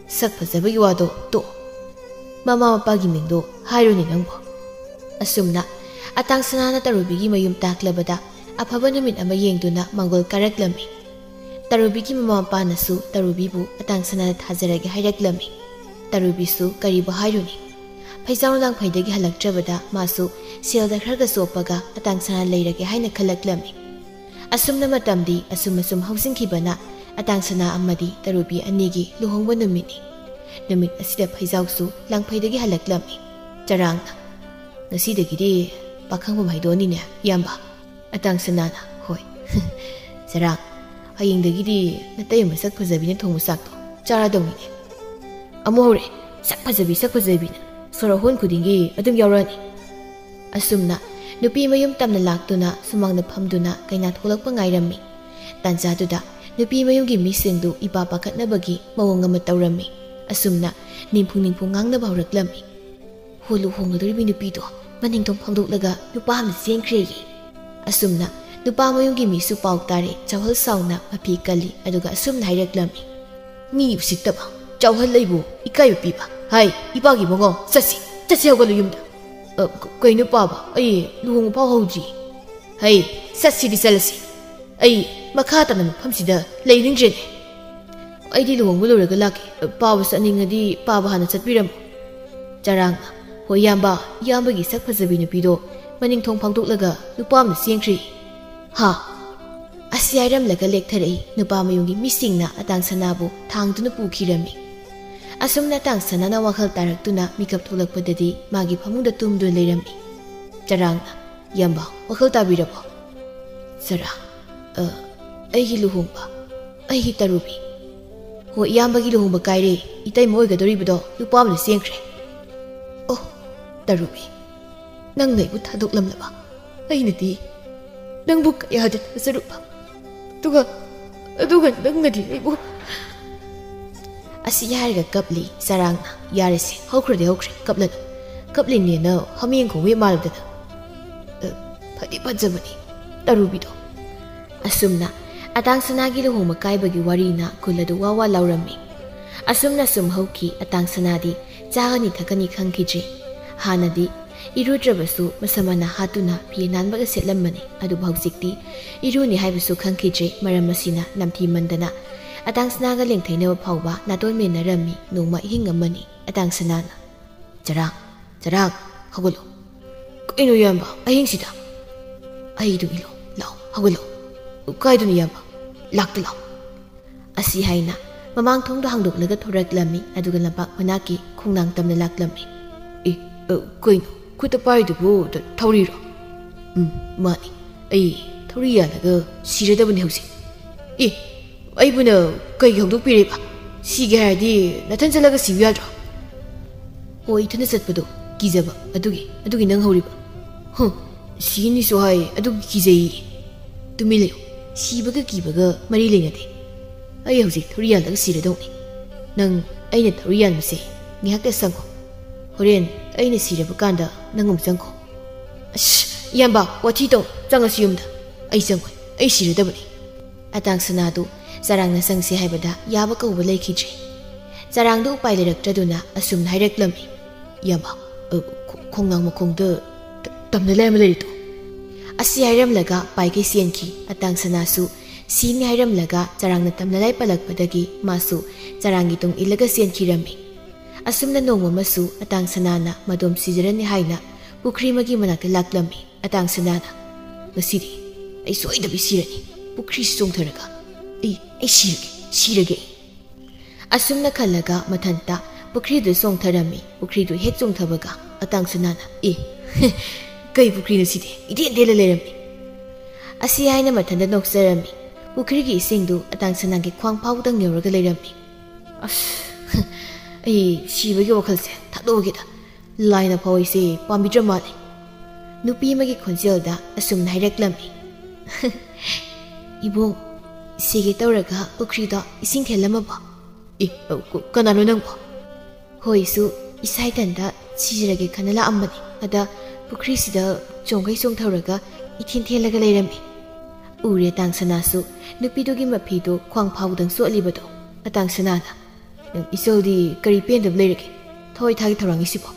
ꯁꯛ ꯐꯖꯕꯒꯤ ꯋꯥꯗꯣ ꯇꯣꯛ꯫ ꯃꯃꯥ ꯃꯄꯥꯒꯤ ꯃꯤꯡꯗꯣ ꯍꯥꯏꯔꯣꯅꯦ ꯅꯪꯕꯣ꯫ ꯑꯁꯨꯝꯅ ꯑꯇꯥꯡ ꯁꯅꯥꯅ ꯇꯔꯨꯕꯤꯒꯤ ꯃꯌꯨꯝ ꯇꯥꯛꯂꯕꯗ ꯑꯐꯕ ꯅꯨꯃꯤꯠ ꯑꯃ ꯌꯦꯡꯗꯨꯅ ꯃꯥꯡꯒꯣꯜ ꯀꯥꯔꯛꯂꯝꯃꯤ꯫ ꯇꯔꯨꯕꯤꯒꯤ ꯃꯃꯥ ꯃꯄꯥꯅꯁꯨ ꯇꯔꯨꯕꯤꯕꯨ ꯑꯇꯥꯡ ꯁꯅꯥꯅ ꯊꯥꯖꯔꯒꯦ ꯍꯥꯏꯔꯛꯂꯝꯃꯤ꯫ ꯇꯔꯨꯕꯤꯁꯨ ꯀꯔꯤꯕꯨ ꯍꯥꯏꯔꯨꯅꯤ? ꯐꯩꯖꯥꯎ ꯂꯥꯡꯐꯩꯗꯒꯤ ꯍꯜꯂꯛꯇ꯭ꯔꯕꯗ ꯃꯥꯁꯨ ꯁꯦꯜꯗ ꯈꯔꯒ ꯆꯣꯞꯄꯒ ꯑꯇꯥꯡ ꯁꯅꯥ ꯂꯩꯔꯒꯦ ꯍꯥꯏꯅ ꯈꯜꯂꯛꯂꯝꯃꯤ꯫ ꯑꯁꯨꯝꯅ ꯃꯇꯝꯗꯤ ꯑꯁꯨꯝ ꯑꯁꯨꯝ ꯍꯧꯖꯤꯟꯈꯤꯕꯅ ꯑꯇꯥꯡ ꯁꯅꯥ ꯑꯃꯗꯤ ꯇꯔꯨꯕꯤ ꯑꯅꯤꯒꯤ ꯂꯨꯍꯣꯡꯕ ꯅꯨꯃꯤꯠꯅꯤ꯫ ꯅꯨꯃꯤꯠ ꯑꯁꯤꯗ ꯐꯩꯖꯥꯎꯁꯨ ꯂꯥꯡꯐꯩꯗꯒꯤ ꯍꯜꯂꯛꯂꯝꯃꯤ꯫ ꯆꯔꯥꯡꯅ, "ꯉꯁꯤꯗꯒꯤꯗꯤ ꯄꯥꯈꯪꯐꯝ ꯍꯥꯏꯗꯣꯛꯑꯅꯤꯅꯦ, ꯏꯌꯥꯝꯕ?" ꯑꯇꯥꯡ ꯁꯅꯥꯅ, "ꯍꯣꯏ꯫ ꯆꯔꯥꯡ, ꯍꯌꯦꯡꯗꯒꯤꯗꯤ ꯅꯇꯩ ꯃꯁꯛ ꯐꯖꯕꯤꯅ ꯊꯣꯡꯕ ꯆꯥꯛꯇꯣ ꯆꯥꯔꯗꯧꯅꯤꯅꯦ꯫ ꯑꯃꯨꯛ ꯍꯧꯔꯦ, ꯁꯛ ꯐꯖꯕꯤ, ꯁꯛ ꯐꯖꯕꯤꯅ ꯁꯣꯔ ꯍꯣꯟ ꯈꯨꯗꯤꯡꯒꯤ ꯑꯗꯨꯝ ꯌꯥꯎꯔꯛꯑꯅꯤ꯫" ꯑꯁꯨꯝꯅ ꯅꯨꯄꯤ ꯃꯌꯨꯝ ꯇꯝꯅ ꯂꯥꯛꯇꯨꯅ ꯁꯨꯃꯥꯡꯗ ꯐꯝꯗꯨꯅ ꯀꯩꯅꯥ ꯊꯣꯛꯂꯛꯄ ꯉꯥꯏꯔꯝꯃꯤ꯫ ꯇꯥꯟꯖꯥꯗꯨꯗ ꯅꯨꯄꯤ ꯃꯌꯨꯝꯒꯤ ꯃꯤꯁꯤꯡꯗꯨ ꯏꯄꯥ ꯄꯥꯈꯠꯅꯕꯒꯤ ꯃꯑꯣꯡ ꯑꯃ ꯇꯧꯔꯝꯃꯤ꯫ ꯑꯁꯨꯝꯅ ꯅꯤꯝꯐꯨ ꯅꯤꯝꯐꯨ ꯉꯥꯡꯅꯕ ꯍꯧꯔꯛꯂꯝꯃꯤ꯫ "ꯍꯣ, ꯂꯨꯍꯣꯡꯒꯗꯧꯔꯤꯕꯤ ꯅꯨꯄꯤꯗꯣ ꯃꯅꯤꯡꯊꯣꯡ ꯐꯥꯎꯗꯣꯛꯂꯒ ꯅꯨꯄꯥ ꯑꯃ ꯆꯦꯟꯈ꯭ꯔꯦꯌꯦ꯫" ꯑꯁꯨꯝꯅ ꯅꯨꯄꯥ ꯃꯌꯨꯝꯒꯤ ꯃꯤꯁꯨ ꯄꯥꯎ ꯇꯥꯔꯦ꯫ ꯆꯥꯎꯍꯜ ꯁꯥꯎꯅ ꯃꯐꯤ ꯀꯜꯂꯤ, ꯑꯗꯨꯒ ꯑꯁꯨꯝꯅ ꯍꯥꯏꯔꯛꯂꯝꯃꯤ꯫ "ꯃꯤ ꯎꯁꯤꯠꯇꯕ, ꯆꯥꯎꯍꯜ ꯑꯩꯕꯨ ꯏꯀꯥꯏꯕ ꯄꯤꯕ꯫ ꯍꯥꯏ, ꯏꯄꯥꯒꯤ ꯃꯉꯥꯎ, ꯆꯠꯁꯤ, ꯆꯠꯁꯤ, ꯍꯧꯒꯠꯂꯨ ꯌꯨꯝꯗ꯫" "ꯑ, ꯀ-, ꯀꯩꯅꯣ ꯄꯥꯕ, ꯑꯩ ꯂꯨꯍꯣꯡꯕ ꯐꯥꯎ ꯍꯧꯗ꯭ꯔꯤ꯫" "ꯍꯩ, ꯆꯠꯁꯤꯗꯤ ꯆꯠꯂꯁꯤ꯫ ꯑꯩ ꯃꯈꯥ ꯇꯥꯅ ꯃꯐꯝꯁꯤꯗ ꯂꯩꯅꯤꯡꯗ꯭ꯔꯦꯅꯦ꯫ ꯑꯩꯗꯤ ꯂꯨꯍꯣꯡꯕ ꯂꯣꯏꯔꯒ ꯂꯥꯛꯀꯦ꯫ ꯄꯥꯕ ꯆꯠꯅꯤꯡꯉꯗꯤ ꯄꯥꯕ ꯍꯥꯟꯅ ꯆꯠꯄꯤꯔꯝꯃꯣ꯫" ꯆꯔꯥꯡꯅ, "ꯍꯣꯏ ꯏꯌꯥꯝꯕ, ꯏꯌꯥꯝꯕꯒꯤ ꯁꯛ ꯐꯖꯕꯤ ꯅꯨꯄꯤꯗꯣ ꯃꯅꯤꯡ ꯊꯣꯡ ꯐꯥꯎꯗꯣꯛꯂꯒ ꯅꯨꯄꯥ ꯑꯃꯅ ꯆꯦꯟꯈ꯭ꯔꯦ꯫" "ꯍꯥ?" ꯑꯁꯤ ꯍꯥꯏꯔꯝꯂꯒ ꯂꯦꯛꯊꯔꯛꯏ꯫ ꯅꯨꯄꯥ ꯃꯌꯨꯝꯒꯤ ꯃꯤꯁꯤꯡꯅ ꯑꯇꯥꯡ ꯁꯅꯥꯕꯨ ꯊꯥꯡꯗꯨꯅ ꯄꯨꯈꯤꯔꯝꯃꯤ꯫ ꯑꯁꯨꯝꯅ ꯑꯇꯥꯡ ꯁꯅꯥꯅ ꯋꯥꯈꯜ ꯇꯥꯔꯛꯇꯨꯅ ꯃꯤꯀꯞ ꯊꯣꯛꯂꯛꯄꯗꯗꯤ ꯃꯥꯒꯤ ꯐꯃꯨꯡꯗ ꯇꯨꯝꯗꯨꯅ ꯂꯩꯔꯝꯃꯤ꯫ ꯆꯔꯥꯡꯅ, "ꯏꯌꯥꯝꯕ, ꯋꯥꯈꯜ ꯇꯥꯕꯤꯔꯕꯣ?" ꯆꯔꯥꯡ, "ꯑ, ꯑꯩꯒꯤ ꯂꯨꯍꯣꯡꯕ, ꯑꯩꯒꯤ ꯇꯔꯨꯕꯤ꯫ ꯍꯣꯏ, ꯏꯌꯥꯝꯕꯒꯤ ꯂꯨꯍꯣꯡꯕ ꯀꯥꯏꯔꯦ꯫ ꯏꯇꯩꯃ ꯑꯣꯏꯒꯗꯧꯔꯤꯕꯗꯣ ꯅꯨꯄꯥ ꯑꯃꯅ ꯆꯦꯟꯈ꯭ꯔꯦ꯫" "ꯑꯣ, ꯇꯔꯨꯕꯤ, ꯅꯪꯅ ꯑꯩꯕꯨ ꯊꯥꯗꯣꯛꯂꯝꯂꯕ? ꯑꯩꯅꯗꯤ ꯅꯪꯕꯨ ꯀꯌꯥꯗ ꯊꯥꯖꯔꯨꯕ? ꯑꯗꯨꯒ, ꯑꯗꯨꯒ ꯅꯪꯅꯗꯤ ꯑꯩꯕꯨ꯫ ꯑꯁꯤ ꯍꯥꯏꯔꯒ ꯀꯞꯂꯤ ꯆꯔꯥꯡꯅ꯫ "ꯌꯥꯔꯦꯁꯦ, ꯍꯧꯈ꯭ꯔꯗꯤ ꯍꯧꯈ꯭ꯔꯦ, ꯀꯞꯂꯅꯨ꯫ ꯀꯞꯂꯤꯅꯦꯅ ꯍꯥꯃꯦꯡ ꯈꯣꯡꯕꯤ ꯃꯥꯜꯂꯗꯅ꯫ ꯑ, ꯐꯗꯤ ꯐꯖꯕꯅꯤ, ꯇꯔꯨꯕꯤꯗꯣ"꯫ ꯑꯁꯨꯝꯅ ꯑꯇꯥꯡ ꯁꯅꯥꯒꯤ ꯂꯨꯍꯣꯡꯕ ꯀꯥꯏꯕꯒꯤ ꯋꯥꯔꯤꯅ ꯈꯨꯜ ꯑꯗꯨ ꯋꯥ ꯋꯥ ꯂꯥꯎꯔꯝꯃꯤ꯫ ꯑꯁꯨꯝꯅ ꯁꯨꯝ ꯍꯧꯈꯤ꯫ ꯑꯇꯥꯡ ꯁꯅꯥꯗꯤ ꯆꯥꯒꯅꯤ ꯊꯛꯀꯅꯤ ꯈꯪꯈꯤꯗ꯭ꯔꯦ꯫ ꯍꯥꯟꯅꯗꯤ ꯏꯔꯨꯗ꯭ꯔꯕꯁꯨ ꯃꯁꯝ ꯃꯅꯥ ꯍꯥꯠꯇꯨꯅ ꯐꯤ ꯅꯥꯟꯕꯒ ꯁꯦꯠꯂꯝꯕꯅꯤ꯫ ꯑꯗꯨꯕꯨ ꯍꯧꯖꯤꯛꯇꯤ ꯏꯔꯨꯅꯤ ꯍꯥꯏꯕꯁꯨ ꯈꯪꯈꯤꯗ꯭ꯔꯦ꯫ ꯃꯔꯝ ꯑꯁꯤꯅ ꯅꯝꯊꯤꯃꯟꯗꯅ ꯑꯇꯥꯡ ꯁꯅꯥꯒ ꯂꯦꯡꯊꯩꯅꯕ ꯐꯥꯎꯕ ꯅꯥꯇꯣꯟ ꯃꯦꯟꯅꯔꯝꯃꯤ꯫ ꯅꯣꯡꯃ ꯑꯍꯤꯡ ꯑꯃꯅꯤ꯫ ꯑꯇꯥꯡ ꯁꯅꯥꯅ, "ꯆꯔꯥꯡ, ꯆꯔꯥꯡ, ꯍꯧꯒꯠꯂꯣ"꯫ "ꯀꯩꯅꯣ ꯏꯌꯥꯝꯕ, ꯑꯍꯤꯡꯁꯤꯗ?" "ꯑꯩ ꯑꯗꯨꯝ ꯏꯜꯂꯣ, ꯂꯥꯛꯑꯣ, ꯍꯧꯒꯠꯂꯣ"꯫ "ꯀꯥꯏꯗꯅꯣ ꯏꯌꯥꯝꯕ?" "ꯂꯥꯛꯇ ꯂꯥꯛꯑꯣ"꯫ ꯑꯁꯤ ꯍꯥꯏꯅ ꯃꯃꯥꯡ ꯊꯣꯡꯗꯣ ꯍꯥꯡꯗꯣꯛꯂꯒ ꯊꯣꯔꯛꯂꯝꯃꯤ꯫ ꯑꯗꯨꯒ ꯂꯝꯄꯥꯛ ꯃꯅꯥꯛꯀꯤ ꯈꯣꯡꯅꯥꯡ ꯇꯝꯅ ꯂꯥꯛꯂꯝꯃꯤ꯫ "ꯑꯦ, ꯑ, ꯀꯩꯅꯣ? ꯈꯨꯠꯇ ꯄꯥꯏꯔꯤꯗꯨꯕꯨ ꯊ-, ꯊꯧꯔꯤꯔꯣ?" "ꯎꯝ, ꯃꯥꯅꯤ꯫ ꯑꯩ ꯊꯧꯔꯤ ꯌꯥꯜꯂꯒ ꯁꯤꯔꯗꯕꯅꯤ ꯍꯧꯖꯤꯛ"꯫ "ꯑꯦ, ꯑꯩꯕꯨꯅ ꯀꯩꯒꯤ ꯍꯧꯗꯣꯛꯄꯤꯔꯤꯕ? ꯁꯤꯒꯦ ꯍꯥꯏꯔꯗꯤ ꯅꯊꯟ ꯆꯠꯂꯒ ꯁꯤꯕ ꯌꯥꯗ꯭ꯔꯣ?" "ꯑꯣ, ꯏꯊꯟꯗ ꯆꯠꯄꯗꯣ ꯀꯤꯖꯕ, ꯑꯗꯨꯒꯤ, ꯑꯗꯨꯒꯤ ꯅꯪ ꯍꯧꯔꯤꯕ?" "ꯍꯨꯝ, ꯁꯤꯅꯤꯁꯨ ꯍꯥꯏ, ꯑꯗꯨꯒꯤ ꯀꯤꯖꯩꯌꯦ"꯫ "ꯇꯨꯃꯤꯟ ꯂꯩꯌꯨ꯫ ꯁꯤꯕꯒ ꯀꯤꯕꯒ ꯃꯔꯤ ꯂꯩꯅꯗꯦ꯫ ꯑꯩ ꯍꯧꯖꯤꯛ ꯊꯧꯔꯤ ꯌꯥꯜꯂꯒ ꯁꯤꯔꯗꯧꯅꯤ꯫ ꯅꯪ ꯑꯩꯅ ꯊꯧꯔꯤ ꯌꯥꯟꯕꯁꯦ ꯉꯥꯏꯍꯥꯛꯇ ꯁꯪꯉꯣ꯫ ꯍꯣꯔꯦꯟ ꯑꯩꯅ ꯁꯤꯔꯕ ꯀꯥꯟꯗ ꯅꯪ ꯑꯃꯨꯛ ꯆꯪꯈꯣ"꯫ "ꯑꯁ, ꯏꯌꯥꯝꯕ, ꯋꯥꯊꯤ ꯇꯧ꯫ ꯆꯪꯉꯁꯤ ꯌꯨꯝꯗ"꯫ "ꯑꯩ ꯆꯪꯉꯣꯏ꯫ ꯑꯩ ꯁꯤꯔꯗꯕꯅꯤ"꯫ ꯑꯇꯥꯡ ꯁꯅꯥꯗꯨ ꯆꯔꯥꯡꯅ ꯆꯪꯁꯤ ꯍꯥꯏꯕꯗ ꯌꯥꯕ ꯀꯧꯕ ꯂꯩꯈꯤꯗ꯭ꯔꯦ꯫ ꯆꯔꯥꯡꯗꯨ ꯎꯄꯥꯏ ꯂꯩꯔꯛꯇ꯭ꯔꯗꯨꯅ ꯑꯁꯨꯝꯅ ꯍꯥꯏꯔꯛꯂꯝꯃꯤ꯫ "ꯏꯌꯥꯝꯕ, ꯑ, ꯈꯣ-, ꯈꯣꯡꯅꯥꯡ ꯃꯈꯣꯡꯗ ꯇ-, ꯇꯝꯅ ꯂꯩ ꯑꯃ ꯂꯩꯔꯤꯗꯣ"꯫ ꯑꯁꯤ ꯍꯥꯏꯔꯝꯂꯒ ꯄꯥꯏꯈꯩ ꯆꯦꯟꯈꯤ꯫ ꯑꯇꯥꯡ ꯁꯅꯥꯁꯨ ꯁꯤꯅꯤ ꯍꯥꯏꯔꯝꯂꯒ ꯆꯔꯥꯡꯅ ꯇꯝꯅ ꯂꯩ ꯄꯜꯂꯛꯄꯗꯒꯤ ꯃꯥꯁꯨ ꯆꯔꯥꯡꯒꯤ ꯇꯨꯡ ꯏꯜꯂꯒ ꯆꯦꯟꯈꯤꯔꯝꯃꯤ꯫ ꯑꯁꯨꯝꯅ ꯅꯣꯡꯃ ꯑꯃꯁꯨ ꯑꯇꯥꯡ ꯁꯅꯥꯅ ꯃꯗꯣꯝ ꯁꯤꯖꯔꯅꯤ ꯍꯥꯏꯅ ꯄꯨꯈ꯭ꯔꯤ ꯑꯃꯒꯤ ꯃꯅꯥꯛꯇ ꯂꯥꯛꯂꯝꯃꯤ꯫ ꯑꯇꯥꯡ ꯁꯅꯥꯅ, "ꯉꯁꯤꯗꯤ ꯑꯩ ꯁꯣꯏꯗꯕꯤ ꯁꯤꯔꯅꯤ꯫ ꯄꯨꯈ꯭ꯔꯤꯁꯤ ꯆꯣꯡꯊꯔꯒ ꯑꯩ, ꯑꯩ ꯁꯤꯔꯒꯦ, ꯁꯤꯔꯒꯦ"꯫ ꯑꯁꯨꯝꯅ ꯈꯜꯂꯒ ꯃꯊꯟꯇ ꯄꯨꯈ꯭ꯔꯤꯗꯨ ꯆꯣꯡꯊꯔꯝꯃꯤ꯫ ꯄꯨꯈ꯭ꯔꯤꯗꯨ ꯍꯦꯛ ꯆꯣꯡꯊꯕꯒ ꯑꯇꯥꯡ ꯁꯅꯥꯅ, "ꯑꯦ, ꯀꯩ ꯄꯨꯈ꯭ꯔꯤꯅꯣ ꯁꯤꯗꯤ? ꯏꯇꯦꯟ ꯇꯦꯜꯂ ꯂꯩꯔꯝꯃꯤ"꯫ ꯑꯁꯤ ꯍꯥꯏꯅ ꯃꯊꯟꯇ ꯅꯣꯛꯆꯔꯝꯃꯤ꯫ ꯄꯨꯈ꯭ꯔꯤꯒꯤ ꯏꯁꯤꯡꯗꯨ ꯑꯇꯥꯡ ꯁꯅꯥꯒꯤ ꯈ꯭ꯋꯥꯡ ꯐꯥꯎꯗꯪ ꯌꯧꯔꯒ ꯂꯩꯔꯝꯃꯤ꯫ "ꯑꯁ, ꯑꯩ ꯁꯤꯕꯒꯤ ꯋꯥꯈꯜꯁꯦ ꯊꯥꯗꯣꯛꯑꯒꯦꯗ꯫ ꯂꯥꯏꯅ ꯐꯥꯎ ꯑꯩꯁꯦ ꯄꯥꯝꯕꯤꯗ꯭ꯔ ꯃꯥꯜꯂꯦ"꯫ ꯅꯨꯄꯤ ꯑꯃꯒꯤ ꯈꯣꯟꯖꯦꯜꯗ ꯑꯁꯨꯝꯅ ꯍꯥꯏꯔꯛꯂꯝꯃꯤ꯫ "ꯏꯕꯨꯡ, ꯁꯤꯒꯦ ꯇꯧꯔꯒ ꯄꯨꯈ꯭ꯔꯤꯗꯣ ꯏꯁꯤꯡ ꯊꯦꯜꯂꯝꯃꯕꯣ?" "ꯑꯦ, ꯀ-, ꯀꯅꯥꯅꯣ ꯅꯪꯕꯣ?" ꯍꯣꯏꯁꯨ ꯏꯁꯥ ꯏꯊꯟꯇ ꯁꯤꯖꯔꯒꯦ ꯈꯟꯅ ꯂꯥꯛꯑꯝꯕꯅꯤ꯫ ꯑꯗ ꯄꯨꯈ꯭ꯔꯤꯁꯤꯗ ꯆꯣꯡꯈꯩ ꯆꯣꯡꯊꯧꯔꯒ ꯏꯊꯦꯟ ꯊꯦꯜꯂꯒ ꯂꯩꯔꯝꯃꯤ꯫ ꯎꯔꯦ ꯑꯇꯥꯡ ꯁꯅꯥꯁꯨ ꯅꯨꯄꯤꯗꯨꯒꯤ ꯃꯐꯤꯗꯣ ꯈ꯭ꯋꯥꯡ ꯐꯥꯎꯗꯪ ꯆꯣꯠꯂꯤꯕꯗꯣ꯫ ꯑꯇꯥꯡ ꯁꯅꯥꯅ, "ꯅꯪ ꯏꯆꯜꯗꯤ ꯀꯔꯤ ꯄꯦꯟꯗꯕ ꯂꯩꯔꯒꯦ? ꯊꯋꯥꯏ ꯊꯥꯒꯤ ꯊꯧꯔꯥꯡ ꯏꯁꯤꯕꯣ?"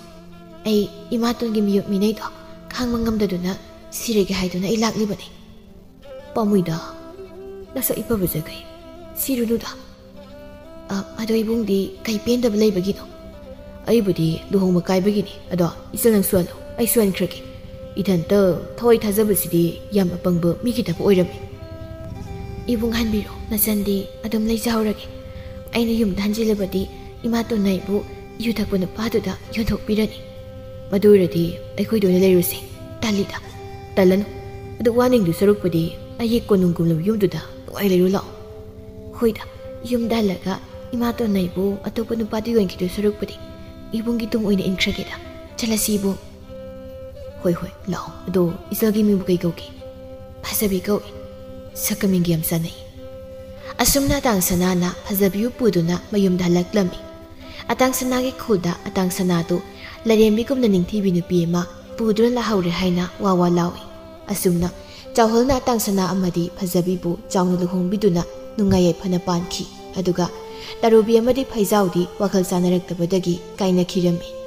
"ꯑꯩ ꯏꯃꯥꯇꯣꯟꯒꯤ ꯃꯤꯑꯣꯠ ꯃꯤꯅꯩꯗꯣ ꯈꯥꯡꯕ ꯉꯝꯗꯗꯨꯅ ꯁꯤꯔꯒꯦ ꯍꯥꯏꯗꯨꯅ ꯑꯩ ꯂꯥꯛꯂꯤꯕꯅꯤ꯫" "ꯄꯥꯝꯃꯨꯏꯗ, ꯅꯁꯛ ꯏꯐ ꯐꯖꯈꯩ ꯁꯤꯔꯨꯅꯨꯗ꯫" "ꯑ, ꯑꯗꯣ ꯏꯕꯨꯡꯗꯤ ꯀꯩ ꯄꯦꯟꯗꯕ ꯂꯩꯕꯒꯤꯅꯣ?" "ꯑꯩꯕꯨꯗꯤ ꯂꯨꯍꯣꯡꯕ ꯀꯥꯏꯕꯒꯤꯅꯤ꯫ ꯑꯗꯣ ꯏꯆꯜ, ꯅꯪ ꯁꯨꯍꯜꯂꯣ, ꯑꯩ ꯁꯨꯍꯟꯈ꯭ꯔꯒꯦ꯫ ꯏꯊꯟꯇ ꯊꯋꯥꯏ ꯊꯥꯖꯕꯁꯤꯗꯤ ꯌꯥꯝ ꯑꯄꯪꯕ ꯃꯤꯒꯤ ꯊꯕꯛ ꯑꯣꯏꯔꯝꯃꯤ꯫" "ꯏꯕꯨꯡ ꯍꯟꯕꯤꯔꯣ, ꯅꯆꯟꯗꯤ ꯑꯗꯨꯝ ꯂꯩꯖꯍꯧꯔꯒꯦ꯫ ꯑꯩꯅ ꯌꯨꯝꯗ ꯍꯟꯖꯤꯜꯂꯕꯗꯤ ꯏꯃꯥꯇꯣꯟꯅ ꯑꯩꯕꯨ ꯌꯨ ꯊꯛꯄ ꯅꯨꯄꯥꯗꯨꯗ ꯌꯣꯟꯊꯣꯛꯄꯤꯔꯅꯤ꯫ ꯃꯗꯨ ꯑꯣꯏꯔꯗꯤ ꯑꯩꯈꯣꯏꯗ ꯑꯣꯏꯅ ꯂꯩꯔꯨꯁꯦ꯫" "ꯇꯜꯂꯤꯗ꯫" "ꯇꯜꯂꯅꯨ꯫ ꯑꯗꯨ ꯋꯥꯅꯤꯡꯗꯨ ꯁꯔꯨꯛꯄꯨꯗꯤ ꯑꯌꯦꯛ ꯀꯣꯅꯨꯡꯒꯨꯝꯂꯕ ꯌꯨꯝꯗꯨꯗ ꯅꯨꯡꯉꯥꯏ ꯂꯩꯔꯨ ꯂꯥꯛꯑꯣ꯫" "ꯍꯣꯏꯗ, ꯌꯨꯝꯗ ꯍꯜꯂꯒ ꯏꯃꯥꯇꯣꯟꯅ ꯑꯩꯕꯨ ꯑꯇꯣꯞꯄ ꯅꯨꯄꯥꯗ ꯌꯣꯟꯈꯤꯗꯣꯏ ꯁꯔꯨꯛꯄꯨꯗꯤ ꯏꯕꯨꯡꯒꯤ ꯇꯨꯡ ꯑꯣꯏꯅ ꯏꯟꯈ꯭ꯔꯒꯦꯗ꯫ ꯆꯠꯂꯁꯤ ꯏꯕꯨꯡ꯫" "ꯍꯣꯏ, ꯍꯣꯏ, ꯂꯥꯛꯑꯣ꯫ ꯑꯗꯣ ꯏꯆꯜꯒꯤ ꯃꯤꯡꯕꯨ ꯀꯩ ꯀꯧꯒꯦ?" "ꯐꯖꯕꯤ ꯀꯧꯏ꯫ ꯁꯛꯀ ꯃꯤꯡꯒ ꯌꯥꯝ ꯆꯥꯟꯅꯩ꯫" ꯑꯁꯨꯝꯅ ꯑꯇꯥꯡ ꯁꯅꯥꯅ ꯐꯖꯕꯤꯕꯨ ꯄꯨꯗꯨꯅ ꯃꯌꯨꯝꯗ ꯍꯜꯂꯛꯂꯝꯃꯤ꯫ ꯑꯇꯥꯡ ꯁꯅꯥꯒꯤ ꯈꯨꯜꯗ ꯑꯇꯥꯡ ꯁꯅꯥꯗꯨ ꯂꯥꯏꯔꯦꯝꯕꯤꯒꯨꯝꯅ ꯅꯤꯡꯊꯤꯕꯤ ꯅꯨꯄꯤ ꯑꯃ ꯄꯨꯗꯨꯅ ꯂꯥꯛꯍꯧꯔꯦ ꯍꯥꯏꯅ ꯋꯥ ꯋꯥ ꯂꯥꯎꯏ꯫ ꯑꯁꯨꯝꯅ ꯆꯥꯎꯍꯜꯅ ꯑꯇꯥꯡ ꯁꯅꯥ ꯑꯃꯗꯤ ꯐꯖꯕꯤꯕꯨ ꯆꯥꯎꯅ ꯂꯨꯍꯣꯡꯕꯤꯗꯨꯅ ꯅꯨꯡꯉꯥꯏ ꯌꯥꯏꯐꯅ ꯄꯥꯟꯈꯤ꯫ ꯑꯗꯨꯒ ꯇꯔꯨꯕꯤ ꯑꯃꯗꯤ ꯐꯩꯖꯥꯎꯗꯤ ꯋꯥꯈꯜ ꯆꯥꯅꯔꯛꯇꯕꯗꯒꯤ ꯀꯥꯏꯅꯈꯤꯔꯝꯃꯤ꯫